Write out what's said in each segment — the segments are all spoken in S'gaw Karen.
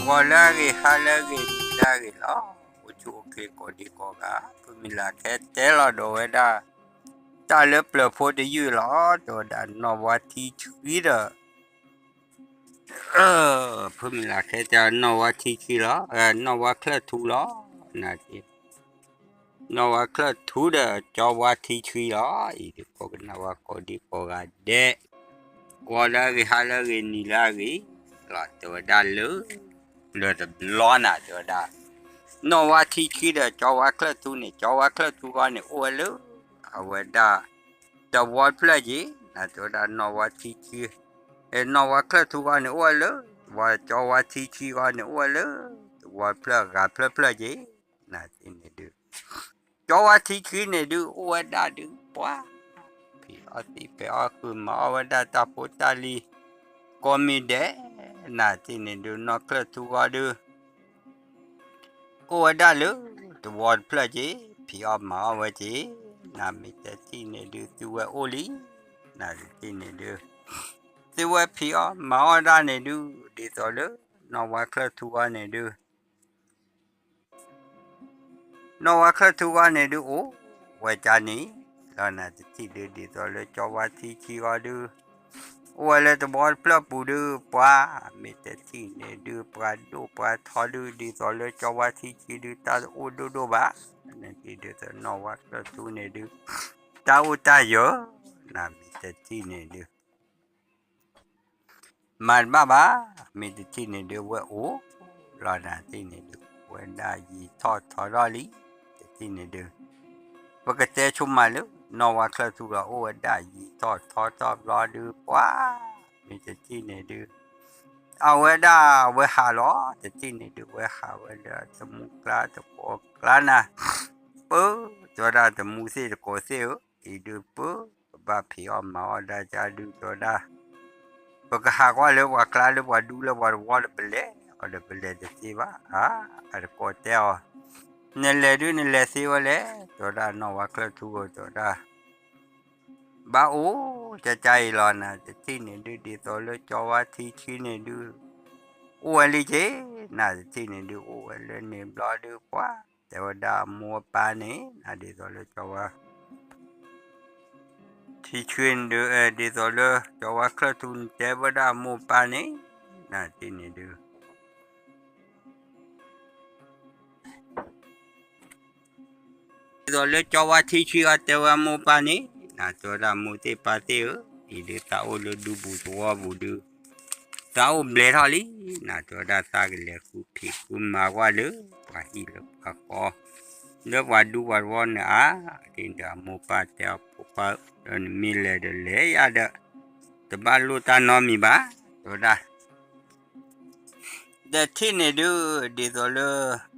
ဂီၤလၢအဂ့ၤ ဟါလၢအဂ့ၤ နံၤလၢအဂ့ၤလီၤ. အိၣ်ဆူၣ်အိၣ်ချ့ကိးဒံကိးဂၤ, ဖုမုၢ်လၢ်ခဲတဲလီၤဒီးဝဲဒၣ် တၢ်လၢပျၢၤဖိတယုၢ်လီၤ. တဲဝဲဒၣ်နီၣ်ဝါထံဆှံဒီး ဖုမုၢ်လၢ်ခဲတဲနီၣ်ဝါထံဆှံလီၤ, နီၣ်ဝါချၢၣ်ထူလီၤ. န နီၣ်ဝါချၢၣ်ထူဒီးကၠီဝါထံဆှံလီၤ. အံၤဒုးကိးကနၣ်ဝဲကိးဒံကိးဂၤဒဲး, ဂီၤလၢအဂ့ၤ ဟါလၢအဂ့ၤ နံၤလၢအဂ့ၤလီၤ. တဲဝဲဒၣ်လၢ လၢတဘျီနၤ တဲဝဲဒၣ် နီၣ်ဝါထံဆှံဒီးကၠီဝါချၢၣ်ထူန့ၣ်, ကၠီဝါချၢၣ်ထူဂီၢ်န့ၣ် အိၣ်ဝဲလၢ အဝဲဒၣ် တဝီတဖျၢၣ်က့ၤ, နတဲဝဲဒၣ်နီၣ်ဝါထံဆှံ, နီၣ်ဝါချၢၣ်ထူဂီၢ်န့ၣ် အိၣ်ဝဲလၢ ဝဲကၠီဝါထံဆှံဂီၢ်န့ၣ် အိၣ်ဝဲလၢ တဝီတဖျၢၣ်ဂၤဖျၢၣ်ဖျၢၣ်က့ၤ, နသ့ၣ်န့ၣ်ဒုး ကၠီဝါထံဆှံန့ၣ်ဒုး အိၣ်ဝဲဒၣ်ဒုး ပှၤ ဖံးအီၣ်သံဖဲးအီၣ်ဃုာ် မၤအီၣ်ဝဲဒၣ်တၢ်ဖိတၢ်လံၤ ကိးမံၤဒဲး, နသ့ၣ်န့ၣ်ဒုး နီၣ်ချၢၣ်ထူဂီၢ်ဒုး အိၣ်ဝဲဒၣ်လၢ တဝီတဖျၢၣ်က့ၤ, ဖံးအီၣ်မၤအီၣ်ဝဲက့ၤ, နမ့ၢ်တထံၣ်န့ၣ်ဒုး သုဝဲအိၣ်လံ, နတထံၣ်န့ၣ်ဒုး သုဝဲဖံးအီၣ်မၤအီၣ်ဒၣ်န့ၣ်ဒုး ဒ်သိးလၢ နီၣ်ဝါချၢၣ်ထူဂီၢ်န့ၣ်ဒုး နီၣ်ဝါချၢၣ်ထူဂီၢ်န့ၣ်ဒုး အိၣ်ဝဲကန့ၣ်လီၤ. နတထံၣ်ဒုး ဒ်သိးလၢကၠီဝါထံဆှံဂီၢ်ဒုး အိၣ်ဝဲလၢတဝီတဖျၢၣ်ပူၤဒုး ပှၤ မ့ၢ်တထံၣ်န့ၣ်ဒုး ပှၤဒိၣ်ပှၤထီဒုး ဒ်သိးလၢကၠီဝါထံဆှံဒုး တၢ်အိၣ်ဒိၣ်ဒိၣ်ဘၣ်, နထံၣ်ဒ်သိးနီၣ်ဝါချၢၣ်ထူန့ၣ်ဒုး တၢ်အိၣ်တၢ်ယၢၤ, နမ့ၢ်တထံၣ်န့ၣ်ဒုး မၤတဘၣ်ဘၣ်, မ့ၢ်တထံၣ်န့ၣ်ဒုး ဝဲအိၣ်လီၤ. နတထံၣ်န့ၣ်ဒုး ဝဲဒၣ်ယံာ်ထီၣ်ထီထီၣ်လံ, တထံၣ်န့ၣ်ဒုး ပကတဲဆိမးလၢ နီၣ်ဝါချၢၣ်ထူလီၤ အိၣ်ဝဲဒၣ်ယံာ်ထီၣ်ထီထီၣ်ဘျီဒုး ပှၤ မ့ၢ်တထံၣ်န့ၣ်ဒုး အဝဲဒၣ်ဝဲဟးလီၤ. တထံၣ်န့ၣ်ဒုး ဝဲဟးဝဲလၢတမူကျါတကိးကျါနၤ, ပၢ တဲဝဲဒၣ်တမူသ့ၣ်တကိးသ့ၣ်ဧၢ, အံၤဒုးပၢ ပဘၣ်ဖံးအီၣ်မၤအီၣ်ဒၣ်ကဒုး တဲဝဲဒၣ် ပကဟးကွၢ်လၢပှၤကျါလၢပှၤဒူလၢပှၤတဝီဒီး ပလဲၤအီၤဒီး ပလဲၤတသ့ဘၣ်ဧါ, အတကိးတဲအီၤ နလဲၤဒုးနလဲၤသ့ဝဲလဲၣ်, တဲဝဲဒၣ်နီၣ်ဝါချၢၣ်ထူဧၢ တဲဝဲဒၣ် ဘၣ်အိၣ်ကကါအံၤလီၤ. နတထံၣ်န့ၣ်ဒုး ဒ်သိးလၢကၠီဝါထံဆှံန့ၣ်ဒုး အိၣ်ဝဲလံက့ၤ, နတထံၣ်န့ၣ်ဒုး အိၣ်ဝဲလၢန့ၣ်ဘျီဒုး ပှၤ တဲဝဲဒၣ်အမိၢ်အပၢ်န့ၣ် နဒ်သိးလၢကၠီဝါ ထံဆှံန့ၣ်ဒုး ဒ်သိးလၢကၠီဝါချၢၣ်ထူန့ၣ် တဲဝဲဒၣ်အမိၢ်အပၢ်န့ၣ် နတထံၣ်န့ၣ်ဒုး ဒ်သိးလၢကၠီဝါထံဆှံအီၤ တဲဝဲအမိၢ်အပၢ်န့ၣ် နတဲဝဲဒၣ်မိၢ်သ့ၣ်ပၢ်သ့ၣ်ဧၢ, အံၤဒုးသးအိၣ်လၢဒူပူၤသဝီပူၤဒုး သးအိၣ်ဘျဲးထီၣ်လံ, နတဲဝဲဒၣ်သးကလဲၤဃုဖံးဃုမၤကွၢ်လၢ ပှၤဟံၣ်လၢပှၤဃီ လၢပှၤဒူပှၤသဝီန့ၣ်ဧါ, ဒ်န့ၣ်ဒီးအမိၢ်ပၢ်တဲအီၤ ဖိခွါဧၢ, ဒီးနမ့ၢ်လဲၤဒီးလဲၤယၤဒီး တဘၣ်လိၣ်တၢ်နီတမံၤဘၣ်, တဲဝဲဒၣ် တထံၣ်န့ၣ်ဒုး ဒ်သိးလၢ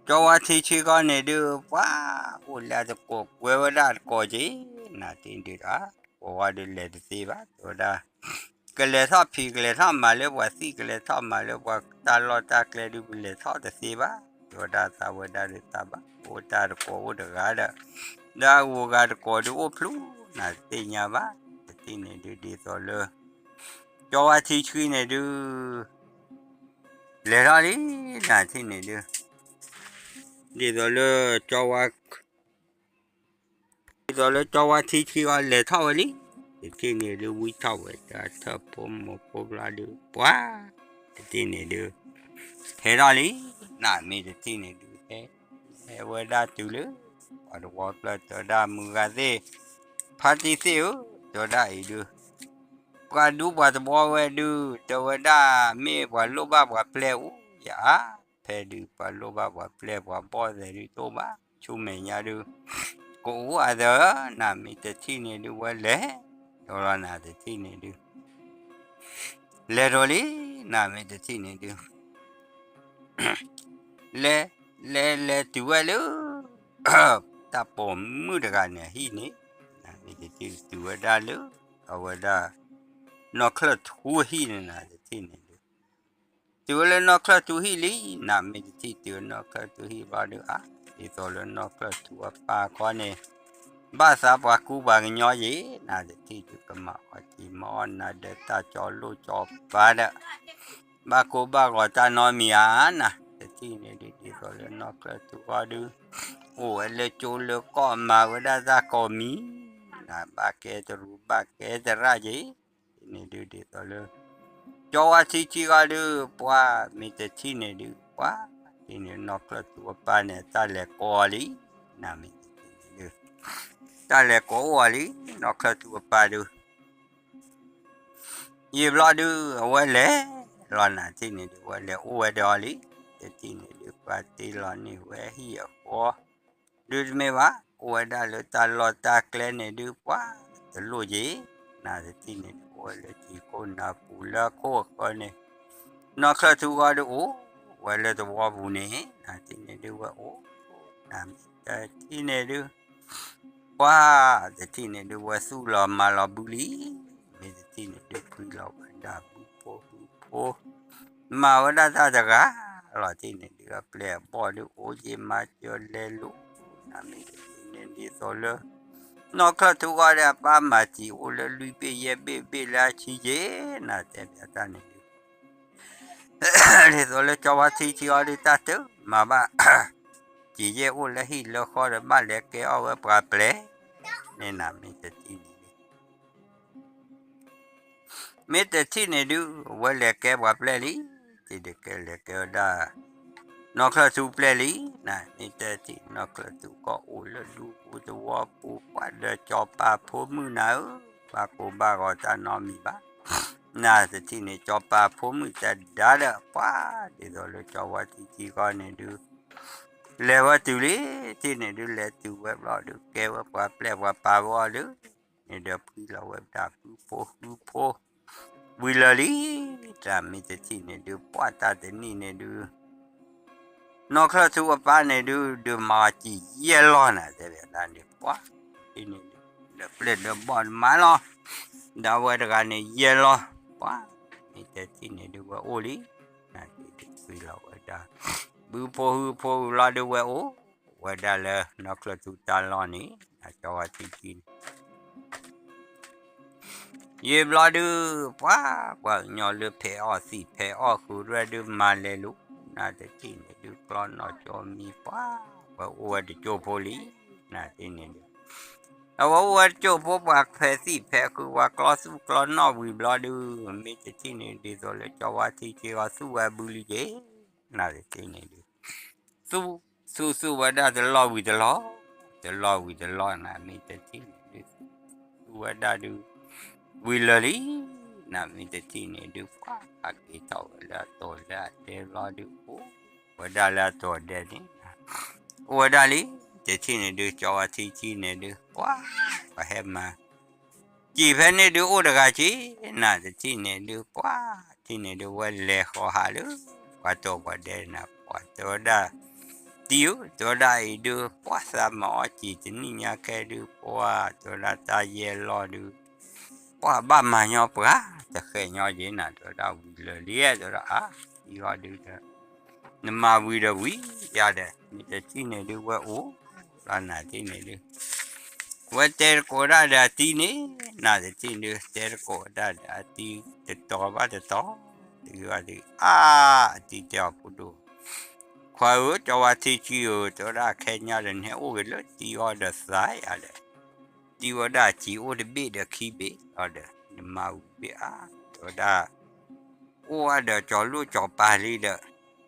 ကၠီဝါထံဆှံဂီၢ်န့ၣ်ဒုး ပှၤအိၣ်လၢအတကိးကွဲဝဲဒၣ်တကိးက့ၤ, နတထံၣ်န့ၣ်ဒုး ကိးဝဲဒုးလဲၤတသ့ဘၣ်, တဲဝဲဒၣ် ကလဲၤထီၣ်ဖံးကလဲၤထီၣ်မၤလၢပှၤသံၣ် ကလဲၤထီၣ်မၤလၢပှၤတၢ်လီၢ်တၢ်ကျဲဒုး ပလဲၤထီၣ်တသ့ဘၣ်, တဲဝဲဒၣ်သးဝဲဒၣ်ဒုးသးဘၣ်အိၣ်တၢ်တကိးအိၣ်တဂၤဒီး ဒီးအဂုၤအဂၤတကိးဒုးအိၣ်ဖျိ နတသ့ၣ်ညါဘၣ်, တထံၣ်န့ၣ်ဒုး ဒ်သိးလၢ ကၠီဝါထံဆှံန့ၣ်ဒုး လဲၤထီၣ်လံ, နတထံၣ်န့ၣ်ဒုး ဒ်သိးလၢ ကၠီဝါ ဒ်သိးလၢကၠီဝါထံဆှံအီၤလဲၤထီၣ်ဝဲလံ, တထံၣ်န့ၣ်ဒုးဝံထီၣ်ဝဲ တၢ်ထၢၣ်ဖိမိၢ်ဖိဘျီဒုး ပှၤ တထံၣ်န့ၣ်ဒုး ဟဲထီၣ်လံ, နမ့ၢ်တထံၣ်န့ၣ်ဒုး ဟဲ ဟဲဝဲဒၣ်တုၤလၢ ပှၤတဝီဖျၢၣ် တဲဝဲဒၣ်မုၢ်ဂၤသ့ၣ် ဖါတံၢ်သ့ၣ်ဧၢ, တဲဝဲဒၣ်အံၤဒုး ပှၤဒူပှၤသဝီဝဲဒုး တဲဝဲဒၣ်မ့ၢ်ပှၤလိၣ်ဘၣ်ပှၤပျဲၢ်အိၣ်ယၤဧါ, ဖဲဒုးပှၤလိၣ်ဘၣ်ပှၤပျဲၢ် ပှၤဘီၣ်သဲးဒုးတအိၣ်ဘၣ် ဆူမဲာ်ညါဒုး ကအိၣ်အသးဧၢ, နမ့ၢ်တထံၣ်န့ၣ်ဒုး ဝဲလဲၤ ဒီးလီၤနတထံၣ်န့ၣ်ဒုး လဲၤဒီးလံ, နမ့ၢ်တထံၣ်န့ၣ်ဒုး လဲၤ လဲၤ လဲၤတုၤဝဲလၢ တၢ်ပိာ်မုၣ်တဂၤန့ၣ်အဟံၣ်န့ၣ်, နမ့ၢ်တထံၣ်တုၤဝဲဒၣ်လၢ အဝဲဒၣ် နီၢ်ချၢၣ်ထူအဟံၣ်န့ၣ် နတထံၣ်န့ၣ်ဒုး တုၤဝဲလၢနီၢ်ချၢၣ်ထူဟံၣ်လံ, နမ့ၢ်တထံၣ်တုၤဝဲနီၢ်ချၢၣ်ထူဟံၣ်ဘျီဒုး အါ ဒ်သိးလၢနီၢ်ချၢၣ်ထူအပၢ်ခီန့ၣ် ဘၣ်သးပှၤကူပှၤကညီယ့ၣ်, နတထံၣ်ဒုးကမၤအီၣ်က့ၤမၤအီၣ်နၤဒီးတၢ်ကၠီလိၣ်ကၠီပၤဒီး ဘၣ်ကိၢ်ဘၣ်ဂီၤတၢ်နီတမံၤဧါနၤ, တထံၣ်န့ၣ်ဒုး ဒ်သိးလၢနီၢ်ချၢၣ်ထူဂီၢ်ဒုး အိၣ်ဝဲလၢကၠိလၢကီၢ်မၤဝဲဒၣ်တၢ်ကိးမံၤ, နဘၣ်ကဲတရူးဘၣ်ကဲတရၣ်က့ၤ, တထံၣ်န့ၣ်ဒုး ဒ်သိးလၢ ကၠီဝါထံဆံဂီၢ်ဒုး ပှၤမ့ၢ်တထံၣ်န့ၣ်ဒုး ပှၤ တထံၣ်န့ၣ်နီၢ်ချၢၣ်ထူအပၢ်န့ၣ် တၢ်လဲၤကိးအီၤလံ, နမ့ၢ်တထံၣ်န့ၣ်ဒုး တၢ်လဲၤကိးအိၣ်အီၤလံ, နီၢ်ချၢၣ်ထူအပၢ်ဒုး ယံာ်ဘျီဒုး အဝဲလဲၤလီၤနၤတထံၣ်န့ၣ်ဒုး အဝဲလဲၤအိၣ်ဝဲဒီးအီၤလံ, တထံၣ်န့ၣ်ဒုး ပှၤတ့လီၤန့ၢ်ဝဲဟံၣ်အဃီ ဒုးတမ့ၢ်ဘၣ်, အိၣ်ဝဲဒၣ်လၢတၢ်လီၢ်တၢ်ကျဲန့ၣ်ဒုး ပှၤတလိၣ်က့ၤ, နတထံၣ်န့ၣ်ဒုး အိၣ်ဝဲလၢထံခိၣ်နၢ်ပူၤလၢခိၣ်အဃၢန့ၣ်, နီၢ်ချၢၣ်ထူဂီၢ်ဒုးအိၣ်ဝဲလၢသဝီပူၤန့ၣ်, နတထံၣ်န့ၣ်ဒုးဝဲအိၣ် နမ့ၢ်တထံၣ်န့ၣ်ဒုး ပှၤတထံၣ်န့ၣ်ဒုး ဝဲသူၣ်လီၤမၤလီၤဘုလံ, မ့ၢ်တထံၣ်န့ၣ်ဒုး ဖှံလီၤဝဲဒၣ်ဘုဖိဟုဖိ, မၤဝဲဒၣ်တၢ်တဂၤလီၤတထံၣ်န့ၣ်ဒုး အပျဲၢ်အဘီၣ်ဒုး အိၣ်က့ၤမၤစၢၤလဲၤလိၤ, နမ့ၢ်တထံၣ်န့ၣ်ဒ်သိးလၢ နီၢ်ချၢၣ်ထူဂီၢ်ဒုး အပၢ်မၤစံာ်အိၣ်လၢလွံၢ်ဘ့ၣ်ယဲၢ်ဘ့ၣ်ဘ့ၣ်လၢအဆံက့ၤ, နတဲဘၣ်တၢ်န့ၣ်ဒုး ဒ်သိးလၢကၠီဝါထံဆံဂီၢ်ဒုး တၢ်တမၤဘၣ်, စံာ်ယဲၢ်အိၣ်လၢဟံၣ်လၢဃီဒီး ဘၣ်လဲၤကဲအီၣ်ဝဲပှၤပျဲၢ်န့ၣ် နမ့ၢ်တထံၣ်န့ၣ်ဒုး မ့ၢ်တထံၣ်န့ၣ်ဒုး အဝဲလဲၤကဲပှၤပျဲၢ်လံ, တထံၣ်န့ၣ်ကဲလဲၤကဲဝဲဒၣ် နီၢ်ချၢၣ်ထူပျဲၢ်လံ, နမ့ၢ်တထံၣ် နီၢ်ချၢၣ်ထူကီၢ်အိၣ်လၢဒူပူၤသဝီပူၤ ပှၤဒီးကၠီၤပၤဖိမုၣ်နၤဧၢ, ဘၣ်ကိၢ်ဘၣ်ဂီၤတၢ်နီတမံၤဘၣ်, နတထံၣ်န့ၣ် ကၠီၤပၤဖိမုၣ်တဲဒါဒီး ပှၤဒ်သိးလၢကၠီဝါထံဆံဂီၢ်န့ၣ်ဒုး လဲၤဝဲတုၤလံ, တထံၣ်န့ၣ်ဒုး လဲၤတုၤဝဲဘျီဒုး ကဲဝဲပှၤပျဲၢ်ပှၤပၤဝဲအီၤလၢ န့ၣ်ဒီးဖှံလီၤဝဲဒၣ်ဘုဖိဟုဖိ ဝံၤလၢာ်လံ, တၢ်မ့ၢ်တထံၣ်န့ၣ်ဒုး ပှၤတၢ်တနံၣ်န့ၣ်ဒုး နီၢ်ချၢၣ်ထူအပၢ်န့ၣ်ဒုး ဒုးမၤစံာ်ယဲၢ်လီၢ်နၤ တဲဘၣ်တၢ်န့ၣ် ပှၤ တထံၣ်န့ၣ်ဒုး ဒီးပျဲၢ်ဒီးဘီၣ်မၤလီၤ, ဒီးအဝဲတဂၤန့ၣ်ယဲၢ်လီၢ်, ပှၤ မ့ၢ်တထံၣ်န့ၣ်ဒုးဝဲအိၣ်လံ, နတထံၣ်ဒုးဖှံလီၤဝဲဒၣ် ဘုဖိဟုဖိဝံၤလီၤဒုးဝဲအိၣ် ဝဲဒၣ်လၢနီၢ်ချၢၣ်ထူတၢ်လီၢ်န့ၣ် နကၠီဝါထံဆံန့ၣ် ယံာ်ဘျီဒုး ပှၤ ပှၤကညီလၢဖဲးအီၣ်သံၣ်ဖဲးအီၣ်ဃုာ်ရဲၣ်ဒုးမၤလဲၤလိၤ, နတထံၣ်န့ၣ်ဒုး ကျီနီၣ်ကၠီမံၤ ပှၤ ပှၤအိၣ်ဝဲတကၠိၢ်ဖိလံ, နတထံၣ်န့ၣ်ဒုး အဝဲအိၣ်ဝဲတကၠိၢ်ဖိ ပှၤဖဲးသံၣ်ဖဲးဃုာ် ပှၤကျီသူၣ်ကျီနီၣ်ဝံၤဘျီဒုး မ့ၢ်တထံၣ်န့ၣ် ဒ်သိးလၢကၠီဝါထံဆံဂီၢ်သူၣ်ဝဲဘုလံက့ၤ, နတထံၣ်န့ၣ်ဒုး သူၣ် သူၣ်သူၣ်ဝဲဒၣ်တလီၢ်ဝံၤတလီၢ်, တလီၢ်ဝံၤတလီၢ် နမ့ၢ်တထံၣ်န့ၣ်ဒုး သူၣ်ဝဲဒၣ်ဒုး ဝံၤလၢာ်လံ, နမ့ၢ်တထံၣ်န့ၣ်ဒုး ပှၤက့ၤထီၣ်ဝဲလၢအတိာ်လၢအဒဲဘျီဒုး အိၣ်ဝဲဒၣ်လၢအတိာ်အဒဲန့ၣ်, အိၣ်ဝဲဒၣ်လံ, တထံၣ်န့ၣ်ဒုး ကၠီဝါထံဆံန့ၣ်ဒုး ပှၤ ပှၤဟဲမၤ စံာ်ဖဲန့ၣ်ဒုးအိၣ်တဂၤက့ၤ, နတထံၣ်န့ၣ်ဒုး ပှၤ ထံၣ်န့ၣ်ဒုး ဝဲလဲၤဃီၤဟးလၢ ပှၤတိာ်ပှၤဒဲန့ၣ် ပှၤတဲဝဲဒၣ် တံၤဧၢ တဲဝဲဒၣ်အံၤဒုး ပှၤသးမၤအီၣ်စံာ်တနံၣ်ညါခဲဒုး ပှၤ တဲဝဲဒၣ်တၢ်ယဲၢ်လီၢ်ဒုး ပှၤဘၣ်မၤညီပှၤ တဃဲးညီက့ၤနၤ တဲဝဲဒၣ်ဝံၤလၢာ်လံ တဲဝဲဒၣ်အါ တံၤဃီဒုး နမၤဝံၤဒီးဝံၤ ယၤဒီး မ့ၢ်တထံၣ်န့ၣ်ဒုး ဝဲအိၣ်လီၤ နတထံၣ်န့ၣ်ဒုး ဝဲတဲတကိးဒၣ်ဒီးအတံၤန့ၣ် နတထံၣ်န့ၣ်ဒုး တဲတကိးဒၣ်ဒီးအတံၤ တတီၤဘၣ်တတီၤ တဂ့ၤဘၣ်တဂ့ၤ အါ အတံၤတဲအီၤဖိဒိၣ် ခွါဧၢ ကၠီဝါထံဆံဧၢ တဲဝဲဒၣ်ခဲညါဒီး နဟဲအိၣ်ဂ့ၤလၢတံၤအီၤဒီးသးယၤဒီး တံၤဝဲဒၣ်စံာ်အိၣ်တဘ့ၣ်ဒီးခံဘ့ၣ်လီၤဒီး နမၤဝံၤဘ့ၣ်အါ တဲဝဲဒၣ် အိၣ်ဝဲဒီးကၠီၤလိၣ်ကၠီၤပၤလံဒီး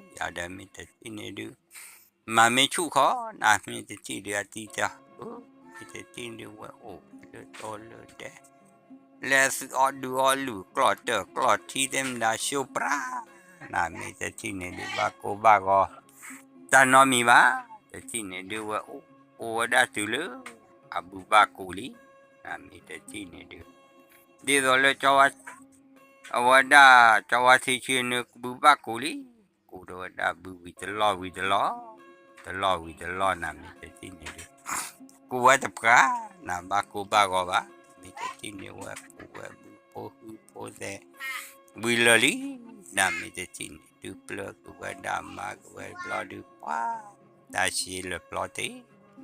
အၢ ယၤဒီးမ့ၢ်တထံၣ်န့ၣ်ဒုး မၤမ့ၢ်ဆူၣ်ခီ နမ့ၢ်တထံၣ်ဒုးအတံၤတဲ အၢ မ့ၢ်တထံၣ်ဒုးဝဲအိၣ်လၢတိလၢဒဲ လဲၤသုးအီၣ်ဒုးအီၣ်လုၢ်ကျီၢ်တၢၢ်ကျီၢ်ထံသ့ၣ်မတၤ ၡိပြၢ နမ့ၢ်တထံၣ်န့ၣ်ဒုး ဘၣ်ကိၢ်ဘၣ်ဂီၤ တၢ်နီတမံၤဘၣ် တထံၣ်န့ၣ်ဒုးဝဲအိၣ် အိၣ်ဝဲဒၣ်တုၤလၢ အဘုဘၣ်ကူးလံ နမ့ၢ်တထံၣ်န့ၣ်ဒုး ဒ်သိးလၢကၠီဝါ အဝဲဒၣ်ကၠီဝါထံဆံန့ၣ် ဘုဘၣ်ကူးလံ ကူးဒီးဝဲဒၣ်ဘုဝံၤတလီၢ်ဝံၤတလီၢ် တလီၢ်ဝံၤတလီၢ် နမ့ၢ်တထံၣ်န့ၣ်ဒုး ကူးဝဲတပှၢ် နဘၣ်ကိၢ်ဘၣ်ဂီၤဘၣ် မ့ၢ်တထံၣ်န့ၣ်ဝဲကူးဝဲဘုဖိဟုဖိသဲ ဝံၤလၢာ်လံ နမ့ၢ်တထံၣ်န့ၣ်ဒုး ပျၢ်ကူးဝဲဒၣ်မၤကဝဲဘျီဒုး ပှၤ တၢ်ရှဲလၢာ်ပျီတ့ၢ်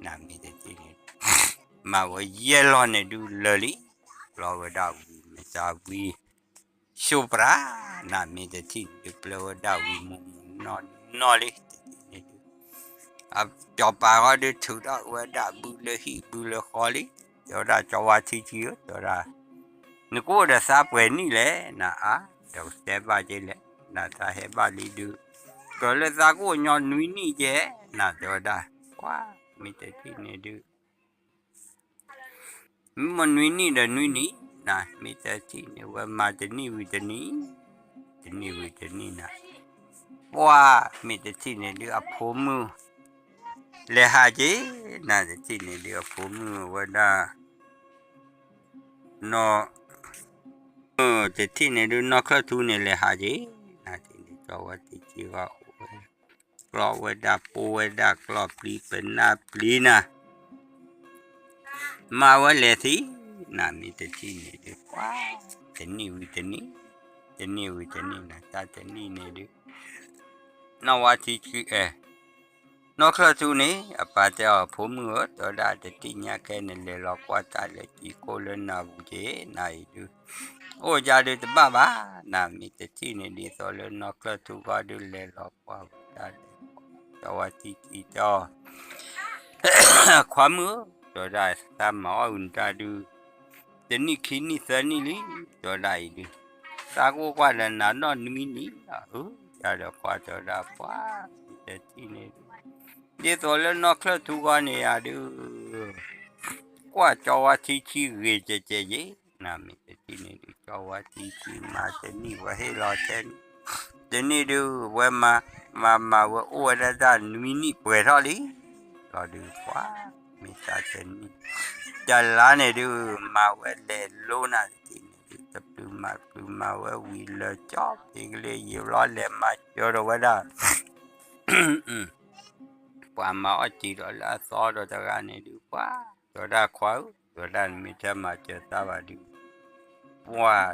နမ့ၢ်တထံၣ်န့ၣ် မၤဝဲယဲၢ်လီၢ်န့ၣ်ဒုးလၢာ်လံ ပျီဝဲဒၣ်ဝံၤမ့ၢ်သးဝံၤ စိးပြး, နမ့ၢ်တထံၣ်န့ၣ်ဒုး ပျၢၤဝဲဒၣ်ဝံၤမူးမူးနီၢ်နီၢ်လံ တထံၣ်န့ၣ်ဒုး စီၤပၤဃီဒုးထုးထီၣ်ဝဲဒၣ်ဘုလၢဟံၣ်ဘုလၢဃီလံ, တဲဝဲဒၣ်စီၤဝါထံဆံဧၢ, တဲဝဲဒၣ် နကအိၣ်ဒီးသးပှဲၤနံၣ်လဲၣ်, နအါ, ဒီးတဲဘၣ်က့လဲၣ်, နသးဟဲဘၣ်လံဒုး, ကြၢးလၢသးကအိၣ်ညီနွံနံၣ်ကဲ, နတဲဝဲဒၣ်, ပှၤ, မ့ၢ်တထံၣ်န့ၣ်ဒုး မ့ၢ်မနွံနံၣ်ဒီးနွံနံၣ်, နမ့ၢ်တထံၣ်န့ၣ် ဝဲမၤတနံၣ်ဝံၤတနံၣ်, တနံၣ်ဝံၤတနံၣ်နၤ, ပှၤ, မ့ၢ်တထံၣ်န့ၣ်ဒုးအဖိမုၣ် လဲၤဟးက့ၤ, နတထံၣ်န့ၣ်ဒုးအဖိမုၣ်ဝဲဒၣ် နီၢ်, တထံၣ်န့ၣ်ဒုးနီၢ်ချၢၣ်ထူန့ၣ်လဲၤဟးက့ၤ, နထံၣ်န့ၣ် ကၠီဝါထံဆံဂီၢ်အိၣ်ဝဲ ကျီၢ်ဝဲဒၣ်ပိဝဲဒၣ်ကျီၢ်ပျံၤပနၢ်ပျံၤနၤ မၤဝဲလဲၤသံ, နမ့ၢ်တထံၣ်န့ၣ်ဒုး ပှၤ, တနံၣ်ဝံၤတနံၣ်, တနံၣ်ဝံၤတနံၣ်နၤ တၢ်တနံၣ်န့ၣ်ဒုး နီၢ်ဝါထံဆံ, နီၢ်ချၢၣ်ထူန့ၣ် အပၢ်တဲအီၤ ဖိမုၣ်ဧၢ, တဲဝဲဒၣ်တထံၣ်ညါခဲန့ၣ် လဲၤလီၤကွၢ်တၢ်လၢကံကိၣ်လၢနၤပူၤက့ၤ, နအံၤဒုး အိၣ်ကါဒုးတဘၣ်ဘၣ်, နမ့ၢ်တထံၣ်န့ၣ် ဒ်သိးလၢနီၢ်ချၢၣ်ထူဂီၢ်ဒုးလဲၤလီၤကွၢ်ဝဲဒၣ်ဒီး ကၠီဝါထံဆံတဲအီၤ ခွါမုၣ်ဧၢ, တဲဝဲဒၣ်သးမၤအီၣ်ဝံၤတၢ်ဒုး တနံၣ်ခံနံၣ်သၢနံၣ်လံ, တဲဝဲဒၣ်အံၤဒုး သးကအိၣ်ကွၢ်ဒီးနၤနီၢ်နွံနံၣ်လီၤ, အၢ, ယၤဒီးခွါတဲဝဲဒၣ်ပှၤ, မ့ၢ်တထံၣ်န့ၣ်ဒုး ဒ်သိးလၢနီၢ်ချၢၣ်ထူဂီၢ်န့ၣ်ယၤဒုး ကွၢ်ကၠီဝါထံဆံဂ့ၤကဲးကဲးယ့ၤ, နမ့ၢ်တထံၣ်န့ၣ်ဒုး ကၠီဝါထံဆံမၤတနံၣ်ဝဲဟ့ၣ်လီၤထဲန့ၣ်, တနံၣ်ဒုး ဝဲမၤ, မၤမၤဝဲအိၣ်ဝဲဒၣ်တၢ်နွံနံၣ်ပှဲၤထီၣ်လံ, လီၤဒုးပှၤ, မ့ၢ်တၢ်တနံၣ်, တလါန့ၣ်ဒုး မၤဝဲလဲၤလိနၤတထံၣ်န့ၣ်ဒုး တပျုၤမၤပျုၤမၤဝဲဝံၤလၢာ်ကၠီ ဖံကလ့ယံာ်ဘျီလဲၤမၤစၢၤဒီးဝဲဒၣ် ပှၤမၤအီၣ်စံာ်ဒီးလၢအသီဒီးတဂၤန့ၣ်ဒုး ပှၤ, တဲဝဲဒၣ်ခွါဧၢ, တဲဝဲဒၣ်နမ့ၢ်ထဲမၤစၢၤသးဘၣ်ဒုး ပှၤ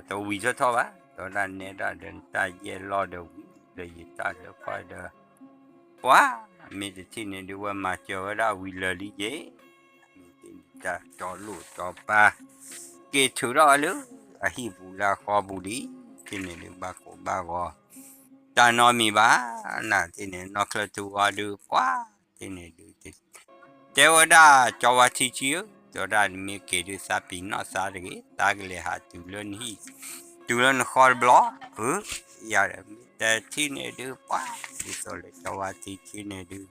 တဝံၤထီၣ်ထီၣ်ဘၣ်, တဲဝဲဒၣ်နဲဒၣ်ဒီးနတၢ်ယဲၢ်လီၢ်ဒီးဝံၤလၢယတၢ်လၢခွါဒီး ပှၤ, မ့ၢ်တထံၣ်န့ၣ်ဒုး ဝဲမၤစၢၤဝဲဒၣ်ဝံၤလၢာ်လံယ့ၤ, မ့ၢ်တထံၣ်န့ၣ်တၢ်ကၠီလိာ်ကၠီပၤ က့ၤထုးထီၣ်လၢအဟံၣ်ပူၤလၢအဃီပူၤလံ, တထံၣ်န့ၣ်ဒုး ဘၣ်ကိၢ်ဘၣ်ဂီၤ တၢ်နီတမံၤဘၣ်, နတထံၣ်န့ၣ် နီၢ်ချၢၣ်ထူဂီၢ်ဒုး ပှၤ, တထံၣ်န့ၣ်ဒုး တဲဝဲဒၣ်ကၠီဝါထံဆံဧၢ, တဲဝဲဒၣ်နမ့ၢ်က့ၤဒုး သးပ့ၤနီၣ်သးတဂ့ၤ, သးကလဲၤဟးတုၤလၢနဟံၣ်, တုၤလၢနဃီတဘျီ, အၢ, ယၤဒီး တထံၣ်န့ၣ်ဒုး ပှၤ, ဒ်သိးလၢကၠီဝါထံဆံန့ၣ်ဒုး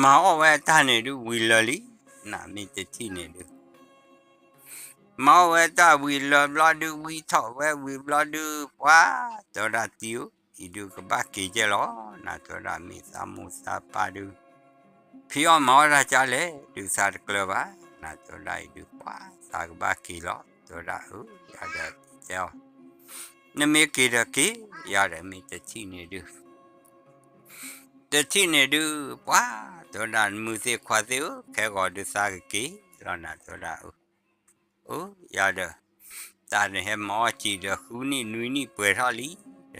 မၤအီၣ်ဝဲတၢ်န့ၣ်ဒုး ဝံၤလၢာ်လံ, နမ့ၢ်တထံၣ်န့ၣ်ဒုး မၤအီၣ်ဝဲတၢ်ဝံၤလၢာ်ဘျီဒုး ဝံထီၣ်ဝဲဝံၤဘျီဒုး ပှၤ, တဲဝဲဒၣ်တံၤဧၢ, အံၤဒုးကဘၣ်က့ၤကဲလီၤ, နတဲဝဲဒၣ်မ့ၢ်သးမိၢ်သးပၢ်ဒုး ဖံးအီၣ်မၤအီၣ်တၢ်ကလဲၣ်, ဒုးသးတကျၢၤဘၣ်, နတဲဝဲဒၣ်အံၤဒုး ပှၤ, သးကဘၣ်က့ၤလီၤ, တဲဝဲဒၣ်အၢ, ယၤဒီးတဲအီၤ နမ့ၢ်က့ၤဒီးက့ၤ, ယၤဒီးမ့ၢ်တထံၣ်န့ၣ်ဒုး တထံၣ်န့ၣ်ဒုး ပှၤ, တဲဝဲဒၣ်မုၢ်သ့ၣ်ခွါသ့ၣ်ဧၢ, ခဲဂီၤဒုးသးကက့ၤလီၤနၤ တဲဝဲဒၣ်အၢ, အၢ, ယၤဒီး တၢ်န့ၣ်ဟဲမၤအီၣ်စံာ်ဒီးဃုနံၣ်နွံနံၣ်ပှဲၤထီၣ်လံ,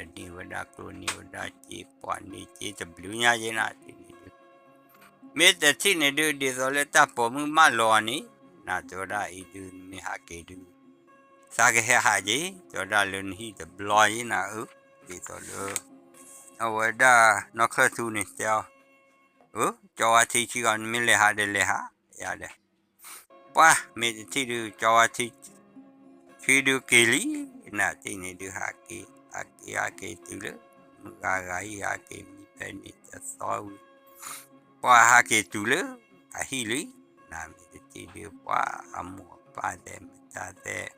ဒီးန့ၢ်ဝဲဒၣ်ကျိၣ်န့ၢ်ဝဲဒၣ်စ့ပှၤန့ၢ်စ့တဘျုးညါယဲနၤတထံၣ်န့ၣ်ဒုး မ့ၢ်တထံၣ်န့ၣ်ဒုး ဒ်သိးလၢတၢ်ပိာ်မုၣ်မၢလီၤန့ၣ်, နတဲဝဲဒၣ်အံၤဒုး နမ့ၢ်ဟးက့ၤဒုး သးကဟဲဟးက့ၤ, တဲဝဲဒၣ်လၢနဟံၣ်တဘျီယဲနၤအၢ, ဒ်သိးလၢ အဝဲဒၣ် နီၢ်ချၢၣ်ထူန့ၣ်တဲအီၤ, အၢ, ကၠီဝါထံဆံဂီၢ် နမ့ၢ်လဲၤဟးဒီးလဲၤဟး, ယၤဒီး ပှၤ, မ့ၢ်တထံၣ်ဒုး ကၠီဝါထံ ဆံဒုးက့ၤလံ, နတထံၣ်န့ၣ်ဒုး ဟးက့ၤ, ဟးက့ၤ, ဟးက့ၤတုၤလၢ မုၢ်ဂၤဂၤအံၤ ဟးက့ၤမံဖဲန့ၣ်တသီဝံၤ, ပှၤဟးက့ၤတုၤလၢ အဟံၣ်လံ, နမ့ၢ်တထံၣ်ဒုး ပှၤအမိၢ်အပၢ်သဲးမတၤသဲး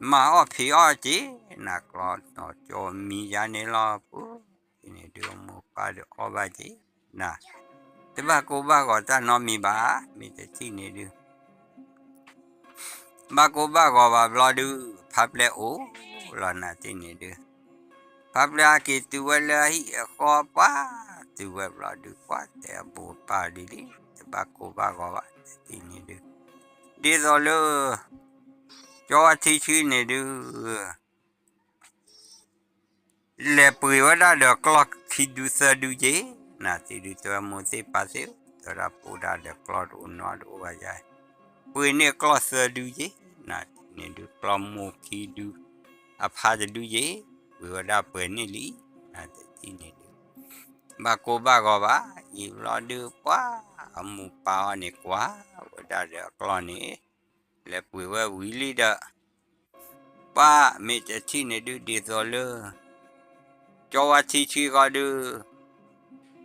မၤအီၣ်ဖံးအီၣ်က့ၤ, နကျီနီၢ်ကၠီမံယါန့ၣ်လီၤ, ပူၤ, တထံၣ်န့ၣ်ဒုးအမိၢ်ပၢ်ဒုးအီၣ်ဘၣ်က့ၤ, န တဘၣ်ကိၢ်ဘၣ်ဂီၤတၢ်နီတမံၤဘၣ်, မ့ၢ်တထံၣ်န့ၣ်ဒုး ဘၣ်ကိၢ်ဘၣ်ဂီၤဘၣ်ဘျီဒုး ဖါပျဲအိၣ်လီၤနၤတထံၣ်န့ၣ်ဒုး, ဖါပျဲဟဲက့ၤတုၤဝဲလၢအဟံၣ်အဃီပှၤ, တုၤဝဲဘျီဒုး ပှၤတဲအမိၢ်အပၢ်ဒ်လံ, တဘၣ်ကိၢ်ဘၣ်ဂီၤဘၣ် တထံၣ်န့ၣ်ဒုး, ဒ်သိးလၢ ကၠီဝါထံဆံန့ၣ်ဒုး လဲၤပှ့ၤဝဲဒၣ်ဒီးကျီၢ်ခံဒုသၢဒုက့ၤ, နတထံၣ်ဒုး တဲဝဲမိၢ်သ့ၣ်ပၢ်သ့ၣ်ဧၢ, တဲဝဲဒၣ်ပိာ်ဒၣ်ဒီးကျီၢ်တအိၣ်နီတအိၣ်ဘၣ်ယါ, ပှ့ၤန့ၢ်ကျီၢ်သၢဒုက့ၤ, နတထံၣ်န့ၣ်ဒုး ကျီၢ်မိၢ်ခံဒု အဖါတဒုယ့ၣ်, ဝံၤဝဲဒၣ်ပှဲၤန့ၣ်လံ, နတထံၣ်န့ၣ်ဒုး ဘၣ်ကိၢ်ဘၣ်ဂီၤဘၣ်, ယံာ်ဘျီဒုးပှၢ် အမိၢ်ပၢ်အီၤန့ၣ် ကွၢ်ဝဲဒၣ်ဒီးအကျီၢ်န့ၣ် လဲၤပှ့ၤဝဲဝံၤလံဒီး ပှၢ်မ့ၢ်တထံၣ်န့ၣ်ဒုး ဒ်သိးလၢ ကၠီဝါထံဆံဃီဒုး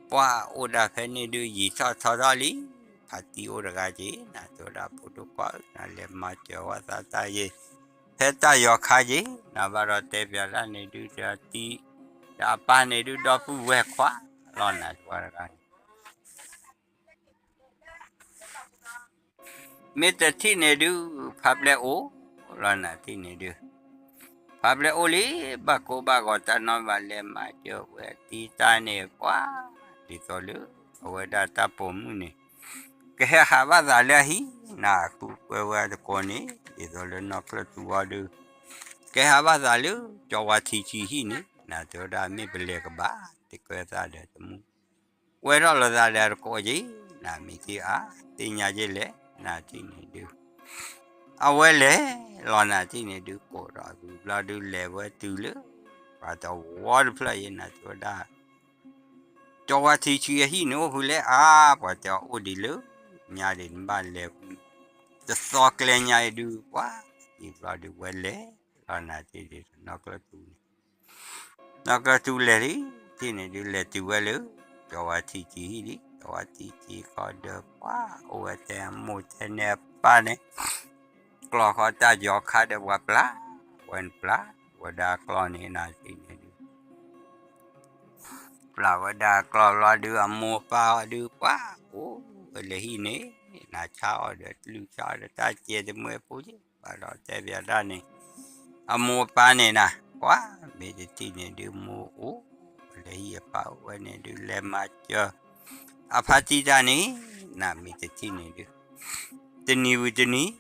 ပှၢ်အိၣ်ဒၣ်ဖဲန့ၣ်ဒုး ယံာ်ထီၣ်ထီထီၣ်လံ, ဖါတံၢ်အိၣ်တဂၤက့ၤ, နတဲဝဲဒၣ်ဖိဒိၣ်ခွါဧၢ, နလဲၤမၤစၢၤဝဲသးတၢ်ယ့ၣ် ဖဲတၢ်ယီၤခါက့ၤ, နဘၣ်ဒီးတဲပၠးတၢ်န့ၣ်ဒုး ဒီးတံၢ် ဒီးအပၢ်န့ၣ်ဒုး ဒီပုၢ်ဝဲၢ်ခွါလီၤ နတဲဝဲတဂၤန့ၣ် မ့ၢ်တထံၣ်န့ၣ်ဒုး ဖါပျဲၢ်အိၣ်လီၤ နထံၣ်န့ၣ်ဒုး ဖါပျဲၢ်အိၣ်လံ, ဘၣ်ကိၢ်ဘၣ်ဂီၤတၢ်နီတမံၤဘၣ် လဲၤမၤစၢၤဝဲတံၢ်တၢ်န့ၣ် ပှၢ်ဒ်သိးလၢ အဝဲဒၣ်တၢ်ပိာ်မုၣ်န့ၣ် ကဟဲဟးဘၣ်သးလၢအဟံၣ်, နဃုကွဲဝဲတကိးန့ၣ် ဒ်သိးလၢနီၢ်ကျၢၢ်ထူဂီၤဒုး ကဟဲဟးဘၣ်သးလၢ ကၠီဝါထံဆံဟံၣ်န့ၣ်, နတဲဝဲဒၣ်မ့ၢ်ပလဲၤကဘၣ် တကွဲသးဒီးတမူ ကွဲထီၣ်လိာ်သးဒီးတကိးက့ၤ, နမ့ၢ်သ့ၣ်အါ သ့ၣ်ညါက့ၤလဲၣ် နထံၣ်န့ၣ်ဒုး အဝဲလဲၤလီၤ နထံၣ်န့ၣ်ဒုး ကိးဒီးဝံၤဘျီဒုး လဲၤဝဲတုၤလၢ ပှၤတဝီတဖျၢၣ်အံၤ နတဲဝဲဒၣ် ကၠီဝါထံဆံအဟံၣ်န့ၣ်အိၣ်ဖဲလဲၣ်အါ, ပှၤတဲအီၤအိၣ်ဒံးလၢညါဒံး နဘၣ်လဲၤဝံၤ တသီကျဲညါအံၤဒုး ပှၢ် ယံာ်ဘျီဒုး ဝဲလဲၤလီၤ နထံၣ်ဒုး နီၢ်ကျၢၢ်ထူန့ၣ် နီၢ်ကျၢၢ်ထူလဲၤလံ, ထံၣ်န့ၣ်ဒုး လဲၤတုၤဝဲလၢ ကၠီဝါထံဆံဟံၣ်လံ, ကၠီဝါထံဆံဃီဒီး ပှၢ် အိၣ်ဝဲထဲအမိၢ်ထဲန့ၣ်အပၢ်န့ၣ် ကျီၢ်ဃီတၢ်ယီၤခါဒီးပှၤပျၢ်, ဝဲန့ၣ်ပျၢ်ဝဲဒၣ်ကျီၢ်န့ၣ် နထံၣ်န့ၣ်ဒုး ပျၢ်ဝဲဒၣ်ကျီၢ်ဘျီဒုး အမိၢ်အပၢ်အီၤဒုး ပှၢ်အိၣ်ဝဲလၢဟံၣ်န့ၣ်, နဆါအီၤဒီးတလုၢ်ဆါအီၤဒီးတၢ်စဲးတမှဲၤဖိက့ၤ, ဘၣ်ဒီးတဲပၠးတၢ်န့ၣ် အမိၢ်အပၢ်န့ၣ်နၤ, ပှၢ်မ့ၢ်တထံၣ်န့ၣ်ဒုး မိၢ်အိၣ်ဝဲလၢဟံၣ် အပၢ်အိၣ်ဝဲန့ၣ်ဒုး လဲၤမၤစၢၤ အဖါတံၢ်တၢ်န့ၣ်, နမ့ၢ်တထံၣ်န့ၣ်ဒုး တနံၤဝံၤတနံၤ,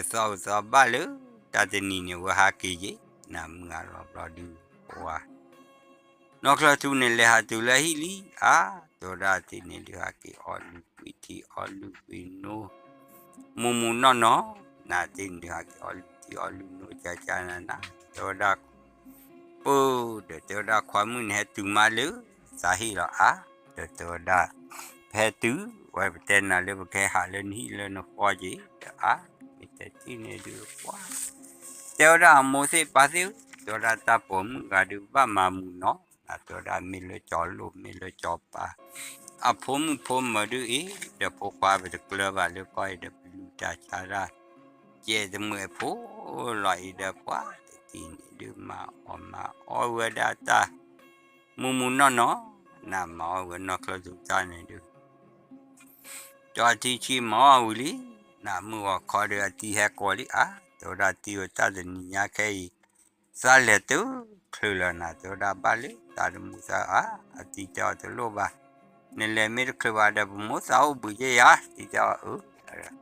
တသီဝံၤသီဘၣ်လၢ တၢ်တနံၤန့ၣ် ဝဲဟးက့ၤက့ၤ, နမုၢ်ဂၤလီၤဘျီဒုး ပှၢ် နီၢ်ကျၢၢ်ထူန့ၣ် လဲၤဟးတုၤလၢဟံၣ်လံ, အါ တဲဝဲဒၣ်ထံၣ်န့ၣ်ဒုး ဟးက့ၤအီလုၢ်ကွံာ်ထံအီလုၢ်ကွံာ်နိ မူးမူးနီၢ်နီၢ်, နထံၣ်န့ၣ်ဒုး ဟးက့ၤအီလုၢ်ထံအီလုၢ်နိ ကၠၢကၠၢနၤနၤ, တဲဝဲဒၣ် ပၢ်ဒီးတဲဝဲဒၣ် ခွါမုၣ်န့ၣ် ဟဲတုၤမးလၢသးဟံၣ်လီၤအါ, ဒီးတဲဝဲဒၣ် ပဟဲတုၤဝဲ ပတဲနၤလၢပကဟဲဟးလၢနဟံၣ်လၢနဃီက့ၤဒီးအါ, မ့ၢ်တထံၣ်န့ၣ်ဒုး ပှၢ် တဲဝဲဒၣ်အမိၢ်သ့ၣ်ပၢ်သ့ၣ်ဧၢ, တဲဝဲဒၣ်တၢ်ပိာ်မုၣ်ဂၤဒုး ဘၣ်မၤမုာ်နီၤ, နတဲဝဲဒၣ်မ့ၢ်လၢကၠီလိၣ် မ့ၢ်လၢကၠီပၤ, အဖိမုၣ်ဖိမၢၤဒုးအံၤ ဒီးဖိခွါပတကျၢၤဘၣ်လၢကီၢ်အံၤဒီး ပလုၢ်တၢ်ဆါတၢ် ကဲတမှဲၤဖိလီၤအံၤဒီး ပှၢ်တထံၣ်န့ၣ်ဒုး မၤအီၣ်မၤအီဝဲဒၣ်တၢ် မူးမူးနီၢ်နီၢ်, နမၤအီၣ်ဝဲနီၢ်ကျၢၢ်ထူတၢ်န့ၣ်ဒုး ကၠီထံဆံမၤအီၣ်ဝံၤလံ, နမုၢ်ဂီၤခီဒီးအတံၢ်ဟဲကိးလံအါ, တဲဝဲဒၣ်တံၢ်ဧၢ တၢ်တနံၤညါခဲအံၤ သးလဲၤတချုးလၢၤနၤ, တဲဝဲဒၣ်ဘၣ်လၢသးတမူသးအါ, အတံၢ်တဲအီၤတလိၣ်ဘၣ်, နလဲၤမ့ၢ်တချုးဘၣ်ဒီး ပမိၢ်သးအိၣ်ဘှံးက့ယါ, တံၢ်တဲအီၤအၢ